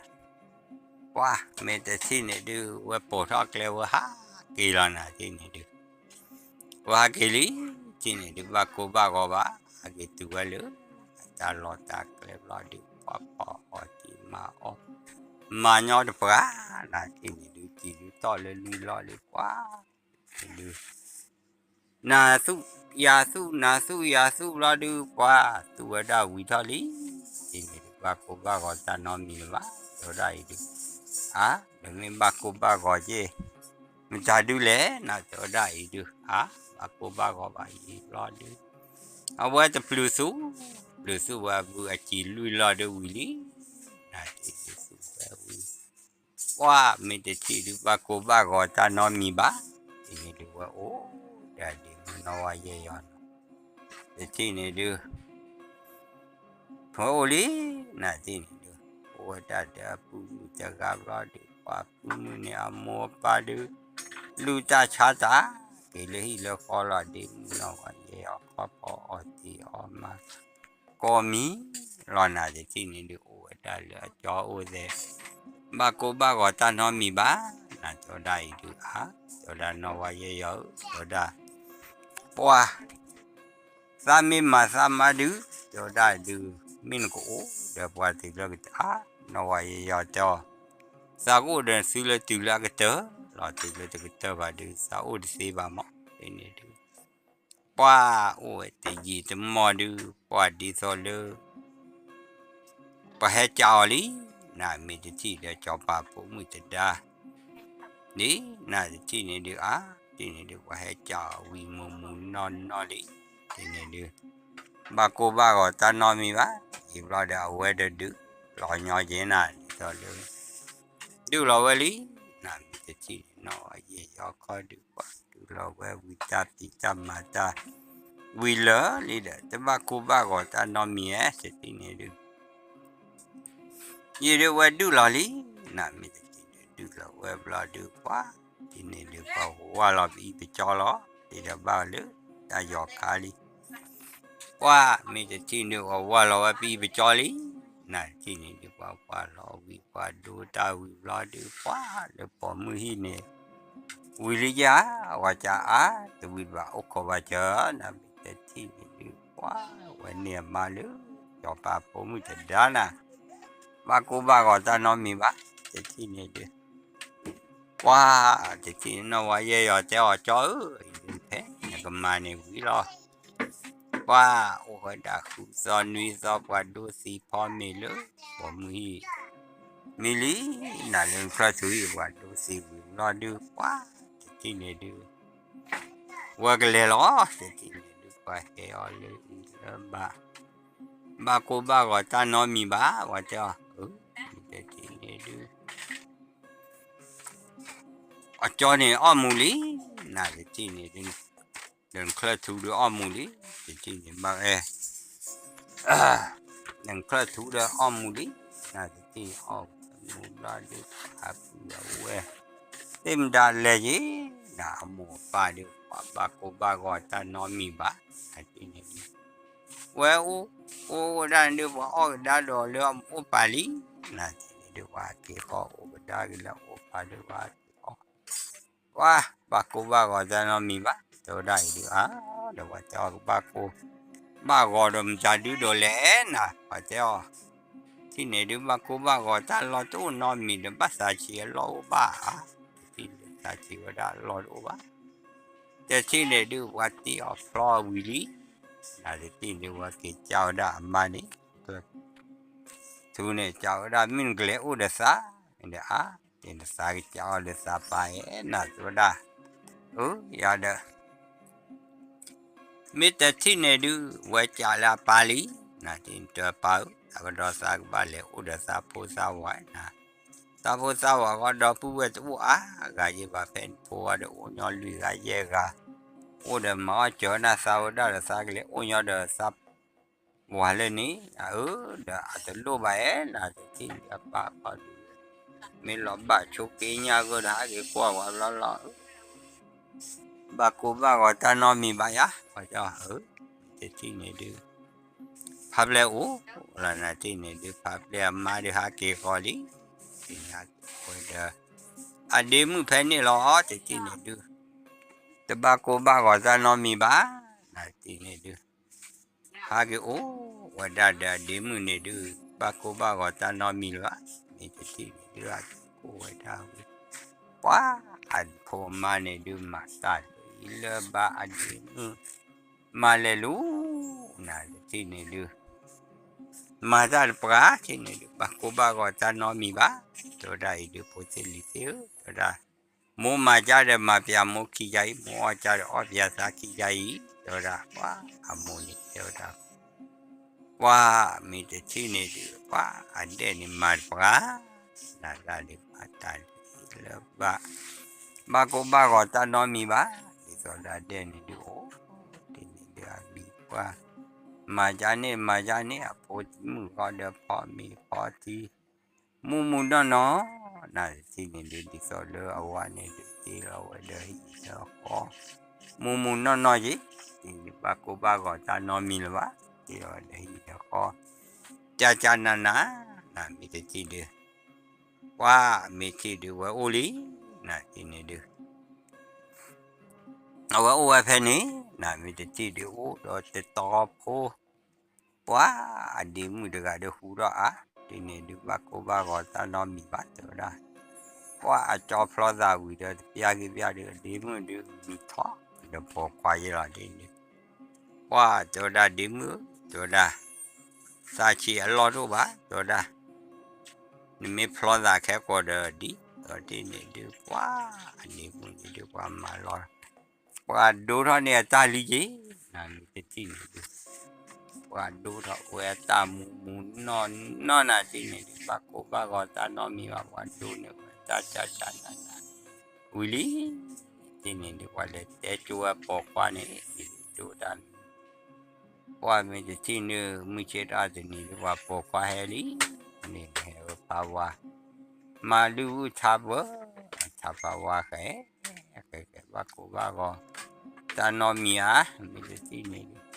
ပှၤမ့ၢ်တထံၣ်န့ၣ်ဒုး ဝဲပိာ်ထီၣ်ကျဲဝဲဟးက့ၤလီၤနၤ ထံၣ်န့ၣ်ဒုး ဝဲဟးက့ၤလံ ထံၣ်န့ၣ်ဒုး ဘၣ်ကိၢ်ဘၣ်ဂီၤဘၣ် ဟးက့ၤတုၤဝဲလၢ အတၢ်လီၢ်တၢ်ကျဲဘျီဒုး ပှၤဖီအီၣ်တံၤမၤအီၣ် မၤညီတပှၤ နၤထံၣ်န့ၣ်ဒုး စံးဒုးတီၢ်လၢလွံၢ်လီၢ်ဒုး ပှၤ န့ၣ်ဒုး နၤသူၣ်ယၤသူၣ် နၤသူၣ်ယၤသူၣ်ဘျီဒုး ပှၤသူၣ်ဝဲဒၣ်ဝံၤထီၣ်လံ ထံၣ်န့ၣ်ဒုး ဘၣ်ကိၢ်ဘၣ်ဂီၤတၢ်နီတမံၤလၢၤဘၣ် တဲဝဲဒၣ်အံၤဒုး အါ ဒီးမ့ၢ်ဘၣ်ကိၢ်ဘၣ်ဂီၤက့ၤ မတၤဒုးလဲၣ် နၤတဲဝဲဒၣ်အံၤဒုး အါ ဘၣ်ကိၢ်ဘၣ်ဂီၤဘၣ်ယံၤဘျီဒုး အဝဲတပျုၤသူၣ် ပျုၤသူၣ်ဝဲအဘုအစံးလွံၢ်လီၢ်ဒုးဝံၤလံ နၤထံၣ်ဒုးသူၣ်ဝဲဝံၤ ပှၤမ့ၢ်တထံၣ်ဒုး ဘၣ်ကိၢ်ဘၣ်ဂီၤတၢ်နီတမံၤဘၣ် ထံၣ်န့ၣ်ဒုးဝဲအိၣ်ဒီးဒ့မုၣ်နီၢ်ဝါယဲၢ်ယီၤန့ၣ် တထံၣ်န့ၣ်ဒုး ဝဲအိၣ်လံ, နတထံၣ်န့ၣ်ဒုး အိၣ်ဝဲဒၣ်ဒီးအပုၢ်မုၣ်တဂၤဘျီဒုး ပှၤပုၢ်မုၣ်န့ၣ်အမိၢ်အပၢ်ဒုး လူၤတၢ်ဆါတၢ် က့ၤလၢဟံၣ်လၢဃီလီၤ ဒ့မုၣ်နီၢ်ဝါယဲၢ်အီၤ ခီဖီအီၣ်တ့ၤအီၣ်မၤ ကိးမံၤလီၤ နတထံၣ်န့ၣ်ဒုး အိၣ်ဝဲဒၣ်လၢအကၠီအိၣ်သဲး ဘၣ်ကိၢ်ဘၣ်ဂီၤတၢ်နီတမံၤဘၣ်, နတဲဝဲဒၣ်အံၤဒုးအါ, တဲဝဲဒၣ်နီၢ်ဝါယဲၢ်အီၤဧၢ, တဲဝဲဒၣ် ပှၤ သးမ့ၢ်မၤသးမါဒုး, တဲဝဲဒၣ်ဒုး မ့ၢ်နကအိၣ်ဒီးပှၤတုၤလၢကတၢၢ်, နီၢ်ဝါယဲၢ်အီၤတဲအီၤ, သးကအိၣ်ဒီးသုလၢတုၤလၢအကတၢၢ်လီၤ, တုၤလၢတကတၢၢ်ဘၣ်ဒုး သးအိၣ်တသ့ဘၣ်မး, ဖဲန့ၣ်ဒုး ပှၤအိၣ်ဝဲတယံာ်တမီၢ်ဒုး ပှၤဒ်သိးလၢ ပှၤဟဲကးအီၤလံ, နမ့ၢ်တထံၣ်ဒီးစီၤပၤဖိမုၣ်တဒါ န့ၣ် နတထံၣ်န့ၣ်ဒုးအါ, တထံၣ်န့ၣ်ဒုး ပှၤဟဲကးအီၤဝံၤမုာ်မုာ်နီၢ်နီၢ်လံ, တထံၣ်န့ၣ်ဒုး ဘၣ်ကိၢ်ဘၣ်ဂီၤတၢ်နီတမံၤဘၣ်, ယံာ်ဘျီဒီးအဝဲတဒုး လီၤညီက့ၤနၤ ဒ်သိးလၢ ဒုးလီၤဝဲလံ, နမ့ၢ်တထံၣ်န့ၣ်နီၢ်ဝါယဲၢ်အီၤခီဒုး ပှၤဒုးလီၤဝဲဝံၤတၢ်ဖံးတၢ်မၤတၢ် ဝံၤလၢာ်လံဒီး တဘၣ်ကိၢ်ဘၣ်ဂီၤတၢ်နီတမံၤဧဲ တထံၣ်န့ၣ်ဒုး ယံာ်ဒုးဝဲဒုးလီၤလံ, နမ့ၢ်တထံၣ်န့ၣ်ဒုးလီၤဝဲဘျီဒုး ပှၤ တထံၣ်န့ၣ်ဒုး ပှၤဝါလီၤပအံၣ်ပကၠီလီၤ, ဒ်ဒီးဘၣ်လၢတၢ်ယီၤခါလံ, ပှၤမ့ၢ်တထံၣ်န့ၣ် ပှၤဝါလီၤဝဲပအံၣ်ပကၠီလံ, နတထံၣ်န့ၣ်ဒုး ပှၤဝါလီၤဝံၤ ပှၤဒိတၢ်ဝံၤဘျီဒုး ပှၤလၢပိာ်မုၣ်ဟံၣ်န့ၣ် ဝံၤလံယါ, ဝၤကၢ်အါ, တဝံၤဘၣ်အိၣ်ခိးဘၣ်စၢၤ, နမ့ၢ်တထံၣ်န့ၣ်ဒုး ပှၤဝဲန့ၢ်အမါလၢ စီၤပၤဖိမုၣ်တဒါနၤ, ဘၣ်ကိၢ်ဘၣ်ဂီၤတၢ်နီတမံၤဘၣ်, တထံၣ်န့ၣ်ဒုး ပှၤ တထံၣ်န့ၣ်နီၢ်ဝါယဲၢ်အီၤတဲအီၤ ကၠီဧၢ, ဖဲနကမၤန့ၣ်ဝံၤလီၤ, ပှၤအိၣ်ဝဲဒၣ်ဃုသီနွံသီ ပှၤဒိသံဖီမ့ၤလၢ ပိာ်မုၣ်ဟံၣ် မ့ၢ်လံ, နၤလၢနချၢၣ်ထူအံၤ ပှၤဒိသံဝံၤဘျီဒုး ပှၤ တထံၣ်န့ၣ်ဒုး ဝဲကလဲၤလီၤ, တထံၣ်န့ၣ်ဒုး ပှၤဟဲအီၤလၢအံၤလၢဘၣ်, ဘၣ်ကိၢ်ဘၣ်ဂီၤတၢ်နီတမံၤဘၣ်, ဝဲတဲအီၤ အၢ, တထံၣ်န့ၣ်ဒုး အကၠီန့ၣ်အီၣ်မူလံ, နၤတထံၣ်န့ၣ်ဒုး ဒီးနချၢၣ်ထူဒုးအီၣ်မူလံ, တထံၣ်န့ၣ်ဘၣ်အဲ ဒီးနချၢၣ်ထူဒီးအီၣ်မူလံ, နၤတထံၣ်န့ၣ်အီၣ်မူဘျီဒုး အပုၢ်အဝဲၢ် သ့ၣ်မတၤလဲၤယ့ၣ်, နၤအမိၢ်အပၢ်ဒုး ပှၤဘၣ်ကိၢ်ဘၣ်ဂီၤတၢ်နီတမံၤဘၣ်, နၤတထံၣ်န့ၣ်ဒုး ဝဲအိၣ် အိၣ်ဝဲဒၣ်န့ၣ်ဒုး ပှၤအီၣ်ကဒါဒီးလၢအအိၣ်ပာ်လံ, နၤတထံၣ်န့ၣ်ဒုး ပှၤက့ၤဃီအိၣ်ကဒါက့ၤလၢအအိၣ်ပာ်ဒုး ပှၤက့ၤဃီ ပှၤဘၣ်ကိၢ်ဘၣ်ဂီၤတၢ်နီတမံၤဘၣ်, တဲဝဲဒၣ်အံၤဒုးအါ, ဒီးပှၤတဲအီၤကဘၣ်ကိၢ် ဘၣ်ဂီၤဒီးမတၤဒုဒီးလဲၣ်နၤ, ပှၤတဲအီၤ တထံၣ်န့ၣ်ဒုး ဘၣ်ကိၢ်ဘၣ်ဂီၤတၢ်လီၢ်တအိၣ်နီတမံၤဒီး ဘၣ်သးဆံးအလီၢ်အိၣ်ဘၣ်ဧါ, တထံၣ်န့ၣ်သးဆံးဝဲဒၣ်အလီၢ်တအိၣ်ဘၣ်, တထံၣ်န့ၣ်ဒုး ပှၤတ့အီၤဖျီဝံၤလံ, နၤတထံၣ်န့ၣ် ပှၤက့ၤကးဝဲဒၣ်အမါန့ၣ် ထူန့ၣ် ကးဝဲဒၣ် မ့ၢ်နကလဲၤအိၣ်ဒီးသး, မ့ၢ်ဒီးအါ, တဲနသးကကးအီၤဒီးသးပၢ်ဧါ နၤတဲဝဲဒၣ်, အၢ ယၤဒီး မ့ၢ်တထံၣ်န့ၣ်ဒုး ဝဲကးလၢအပၢ်လံ, နၤတထံၣ်န့ၣ်တဲပၢ်ဧၢ, အကဒီးသးကဘၣ်လဲၤအိၣ်ဒီးသးဖိသးဝၤနၤ, သးဖိသးဝၤဃီဒီပုၢ်ဝဲၢ်တအိၣ်အါဂၤယဲဘၣ် ဖဲနဖိဝဲဒီးအိၣ်ညီလွံၢ်ဂၤယဲၢ်ဂၤ, အိၣ်ဒီးမၤအီၣ်စၢၤနၤသးဝဲဒၣ်ဒီး သးကလဲၤအိၣ်ညီဒီးသး ပှၤလၢန့ၣ် အၢ ဒီးအတလိၣ်ဘၣ်အဲၣ် နၤတထံၣ်န့ၣ်အပၢ်ခီဒုး, မ့ၢ်လီၤဘၣ်ဆိးက့ညါဂၢၢ်ဒီး ဟးက့ၤကွၢ်ဝဲဘျီလီၤ, ဘၣ်ကိၢ်ဘၣ်ဂီၤတၢ်နီတမံၤဘၣ်ယၤ, ပှၤတဲအီၤ အၢ တထံၣ်န့ၣ်ဒုး ဖါပျဲၢ်အိၣ်လီၤ နၤတထံၣ်န့ၣ်ဒုး ဖါပျဲၢ်အမါဒုးဟးက့ၤဃီလံ, တထံၣ်န့ၣ်ဟးက့ၤဃီဒီး အဒ့မုၣ်ဖဲန့ၣ်လီၤ တထံၣ်န့ၣ်ဒုး တဘၣ်ကိၢ်ဘၣ်ဂီၤတၢ်နီတမံၤဘၣ်, နၤတထံၣ်န့ၣ်ဒုး ဟးက့ၤအိၣ်ဝဲဒၣ်ဒီးအဒ့မုၣ်န့ၣ်ဒုး ဘၣ်ကိၢ်ဘၣ်ဂီၤတၢ်နီတမံၤလၢၤဘၣ်, မ့ၢ်တထံၣ်န့ၣ်ဒုး ဟးက့ၤအိၣ်ဝဲဒၣ်ဝံၤ, ပှၤအဖိအမါန့ၣ်ဒုး မၤတၢ်လၢအံၤလၢဘၣ်အဒ့မုၣ် မၤလဲၤလူၤ, နၤတထံၣ်န့ၣ်ဒုး မၤတၢ်တပှၤ တထံၣ်န့ၣ်ဒုး ဘၣ်ကိၢ်ဘၣ်ဂီၤတၢ်နီတမံၤဘၣ်, တဲဝဲဒၣ်အံၤဒုး ဖိသ့ၣ်လံၤသ့ၣ်ဧၢ, တဲဝဲဒၣ် မိၢ်မၤကၢ်ဒီးမၤပၠးမိၢ်ခံကါအံၤ, မိၢ်အီၣ်ကၢ်ဒီးအီၣ်ပၠးသးခံကါအံၤ, တဲဝဲဒၣ် ပှၤအမိၢ်န့ၣ်တဲဝဲဒၣ် ပှၤမ့ၢ်တထံၣ်န့ၣ်ဒုး ပှၤအဒဲၣ်န့ၣ်မၤတပှၤ, နၤဒၣ်ဒုးမၤတၢ်လၢဘၣ်, ဘၣ်ကိၢ်ဘၣ်ဂီၤတၢ်နီတမံၤဘၣ်, ဒ်သိးဒီးအဒဲၣ်န့ၣ်ဒုးအိၣ်, တထံၣ်န့ၣ်ဒုးအမံၤပှၤ မၤကန့ၣ် မၤကန့ၣ် အဖိမုၣ်ဃီဒီးဖီမ့ၤဖီထံ မူမူနီၢ်နီၢ်, နတထံၣ်န့ၣ်ဒုး ဒ်သိးလၢအဝၤန့ၣ်ဒုး တ့လီၤဝဲဒီးဟံၣ်ဒီးဃီ မူမူနီၢ်နီၢ်က့ၤ, တထံၣ်န့ၣ်ဒုး ဘၣ်ကိၢ်ဘၣ်ဂီၤတၢ်နီတမံၤလၢၤဘၣ်, တ့လီၤဝဲဒီးဟံၣ်ဒီးဃီ ကၢ်ကၢ်နးနး, နမ့ၢ်တထံၣ်ဒုး ပှၤမ့ၢ်ထံၣ်ဒုးဝဲအိၣ်လံ, နတထံၣ်န့ၣ်ဒုး အဝဲအိၣ်ဝဲဖဲန့ၣ်, နမ့ၢ်တထံၣ်ဒုးအိၣ်ဒီးတတီဖိ, ပှၤအဒ့မုၣ်တဂၤဒီးဟူထီၣ်အါ, တထံၣ်န့ၣ်ဒုး ဘၣ်ကိၢ်ဘၣ်ဂီၤတၢ်နီတမံၤဘၣ် တဲဝဲဒၣ်, ပှၤအကၠီဖျီသးဝံၤဒီးတပျၢ်ဂ့ၤပျၢ်ဒုး အဒ့မုၣ်ဒုး မံၤထီၣ်ဒီးပိာ်ခွါယဲလီၤဒ်န့ၣ်, ပှၤတဲဝဲဒၣ်ဒ့မုၣ်ဧၢ, တဲဝဲဒၣ်, သးဆံးအလီၢ်တအိၣ်ဘၣ် တဲဝဲဒၣ် နမ့ၢ်ဖျီသးခဲကိာ်ဒီးဒ်, ဒီးတထံၣ်န့ၣ်ဒုး ပှၤအဒ့မုၣ်န့ၣ်ဒုး ပှၤမၤလီၤ, ပှၤဒိထီၣ်န့ၢ်အတၢ်လံက့ၤ, နမ့ၢ်တထံၣ်န့ၣ်ဒုး ပှၤဒိထီၣ်ဝဲအတၢ်မူမူနီၢ်နီၢ် နတထံၣ်န့ၣ်ဒုး ဘၣ်ကိၢ်ဘၣ်ဂီၤတၢ်နီတမံၤဘၣ် ပှၤဒိန့ၢ်ဝဲတၢ်ကၢ်ကၢ်နးနး ဝံၤလံ, တထံၣ်န့ၣ်ဒုး ပှၤလဲၤတဲကၠိဝဲပိာ်ခွါန့ၣ် ဒိတၢ် ပှၤမ့ၢ်တထံၣ်န့ၣ် မုၢ်ဆ့ၣ်ထီၣ်တနံၤဒုး ပှၤပိာ်ခွါဟဲလံ, န့ၣ်ဟဲဝဲဖးဝါ, မၤဒုးဝုၢ်ထါပၢၢ်, ထါဖးဝါဃဲ, ဃဲဃဲဘၣ်ကိၢ်ဘၣ်ဂီၤ, တၢ်နီတမံၤဧါ, မ့ၢ်တထံၣ်န့ၣ်ဒုး,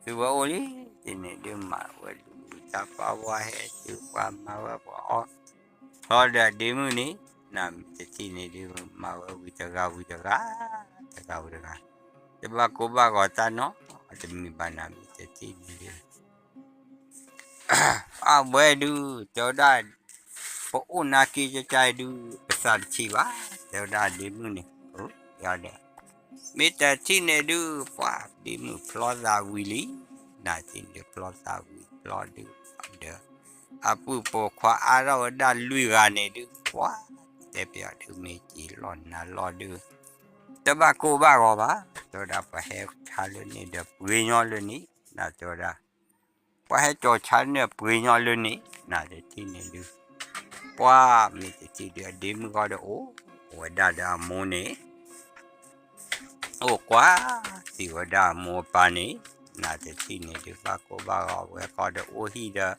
သုဝဲအိၣ်လံ, တထံၣ်န့ၣ်ဒုး မၤဝဲဒုးဝုၢ်ထါဖးဝါဟဲတုၤပှၤမၤဝဲပှၤအီၣ်, ဖျီဒီးအဒ့မုၣ်န့ၣ်, နမ့ၢ်တထံၣ်န့ၣ်ဒုး မၤဝဲဝံၤတဂၤဝံၤတဂၤ, တဂၤဝံၤတဂၤ, တဘၣ်ကိၢ်ဘၣ်ဂီၤတၢ်နီတမံၤဘၣ် နမ့ၢ်တထံၣ်န့ၣ်ဒုး အဝဲဒုး တဲဝဲဒၣ်, ပအိၣ်နာ်က့ၤကကါဒုး ပသးတဆံးဘၣ်, တဲဝဲဒၣ်ဒ့မုၣ်န့ၣ်, ဒီး မ့ၢ်တထံၣ်န့ၣ်ဒုး ပှၤဒ့မုၣ်ဖျီသးဝံၤလံ, နတထံၣ်န့ၣ်ဒုး ဖျီသးဝံၤဖျီဒုး, ဒီး အပုၢ်ပိာ်ခွါအါထီၣ်ဝဲဒၣ်လွံၢ်ဂၤန့ၣ်ဒုး ပှၤ တဲပျီဒုး မ့ၢ်က့ၤလီၢ်နၤလီၢ်ဒုး, တဘၣ်ကိၢ်ဘၣ်ဂီၤဘၣ်, တဲဝဲဒၣ် ပှၤဟဲဆါလၢန့ၣ်ဒီးပှ့ၤညီလၢန့ၣ်, နတဲဝဲဒၣ် ပှၤဟဲကၠီၤဆါန့ၣ်ပှ့ၤညီလၢန့ၣ်, နတထံၣ်န့ၣ်ဒုး ပှၤမ့ၢ်တထံၣ်ဒုး အဒ့မုၣ်ဃီဒီးအိၣ်ဝဲဒၣ်ဒီးအမိၢ်န့ၣ်, အိၣ်ကွၢ်သံဝဲဒၣ်အမိၢ်အပၢ်န့ၣ်, နတထံၣ်န့ၣ်ဒုး ဘၣ်ကိၢ်ဘၣ်ဂီၤဝဲဃီဒီး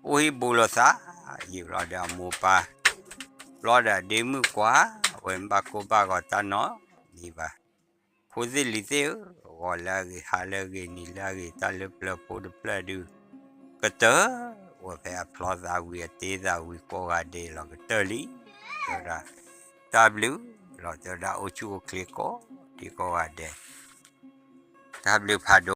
အိၣ်ဟံၣ်ဒီး အိၣ်ဟံၣ်ဘူးလိာ်သး, ယံာ်ဘျီဒီးအမိၢ်ပၢ်, ဘျီဒီးအဒ့မုၣ်ကွၢ်ဝဲ ဘၣ်ကိၢ်ဘၣ်ဂီၤတၢ်နီတမံၤဘၣ်, ဖိသ့ၣ်လံၤသ့ၣ်ဧၢ, ဂီၤလၢအဂ့ၤ ဟါလၢအဂ့ၤ နံၤလၢအဂ့ၤ တၢ်လၢပျၢၤဖိတဖျၢၣ်ဒုး, ကတၢၢ်ဝဲဖဲအဖျီသးဝံၤ အတ့သးဝံၤကိးဂၤဒဲးလီၤ ကတၢၢ်လံ, တဲဝဲဒၣ်, တၢ်ဘျုးလီၤ တဲဝဲဒၣ် အိၣ်ဆူၣ်အိၣ်ချ့ကိးဒဲးကိးဂၤဒဲး, တၢ်ဘျုးဖးဒိၣ်.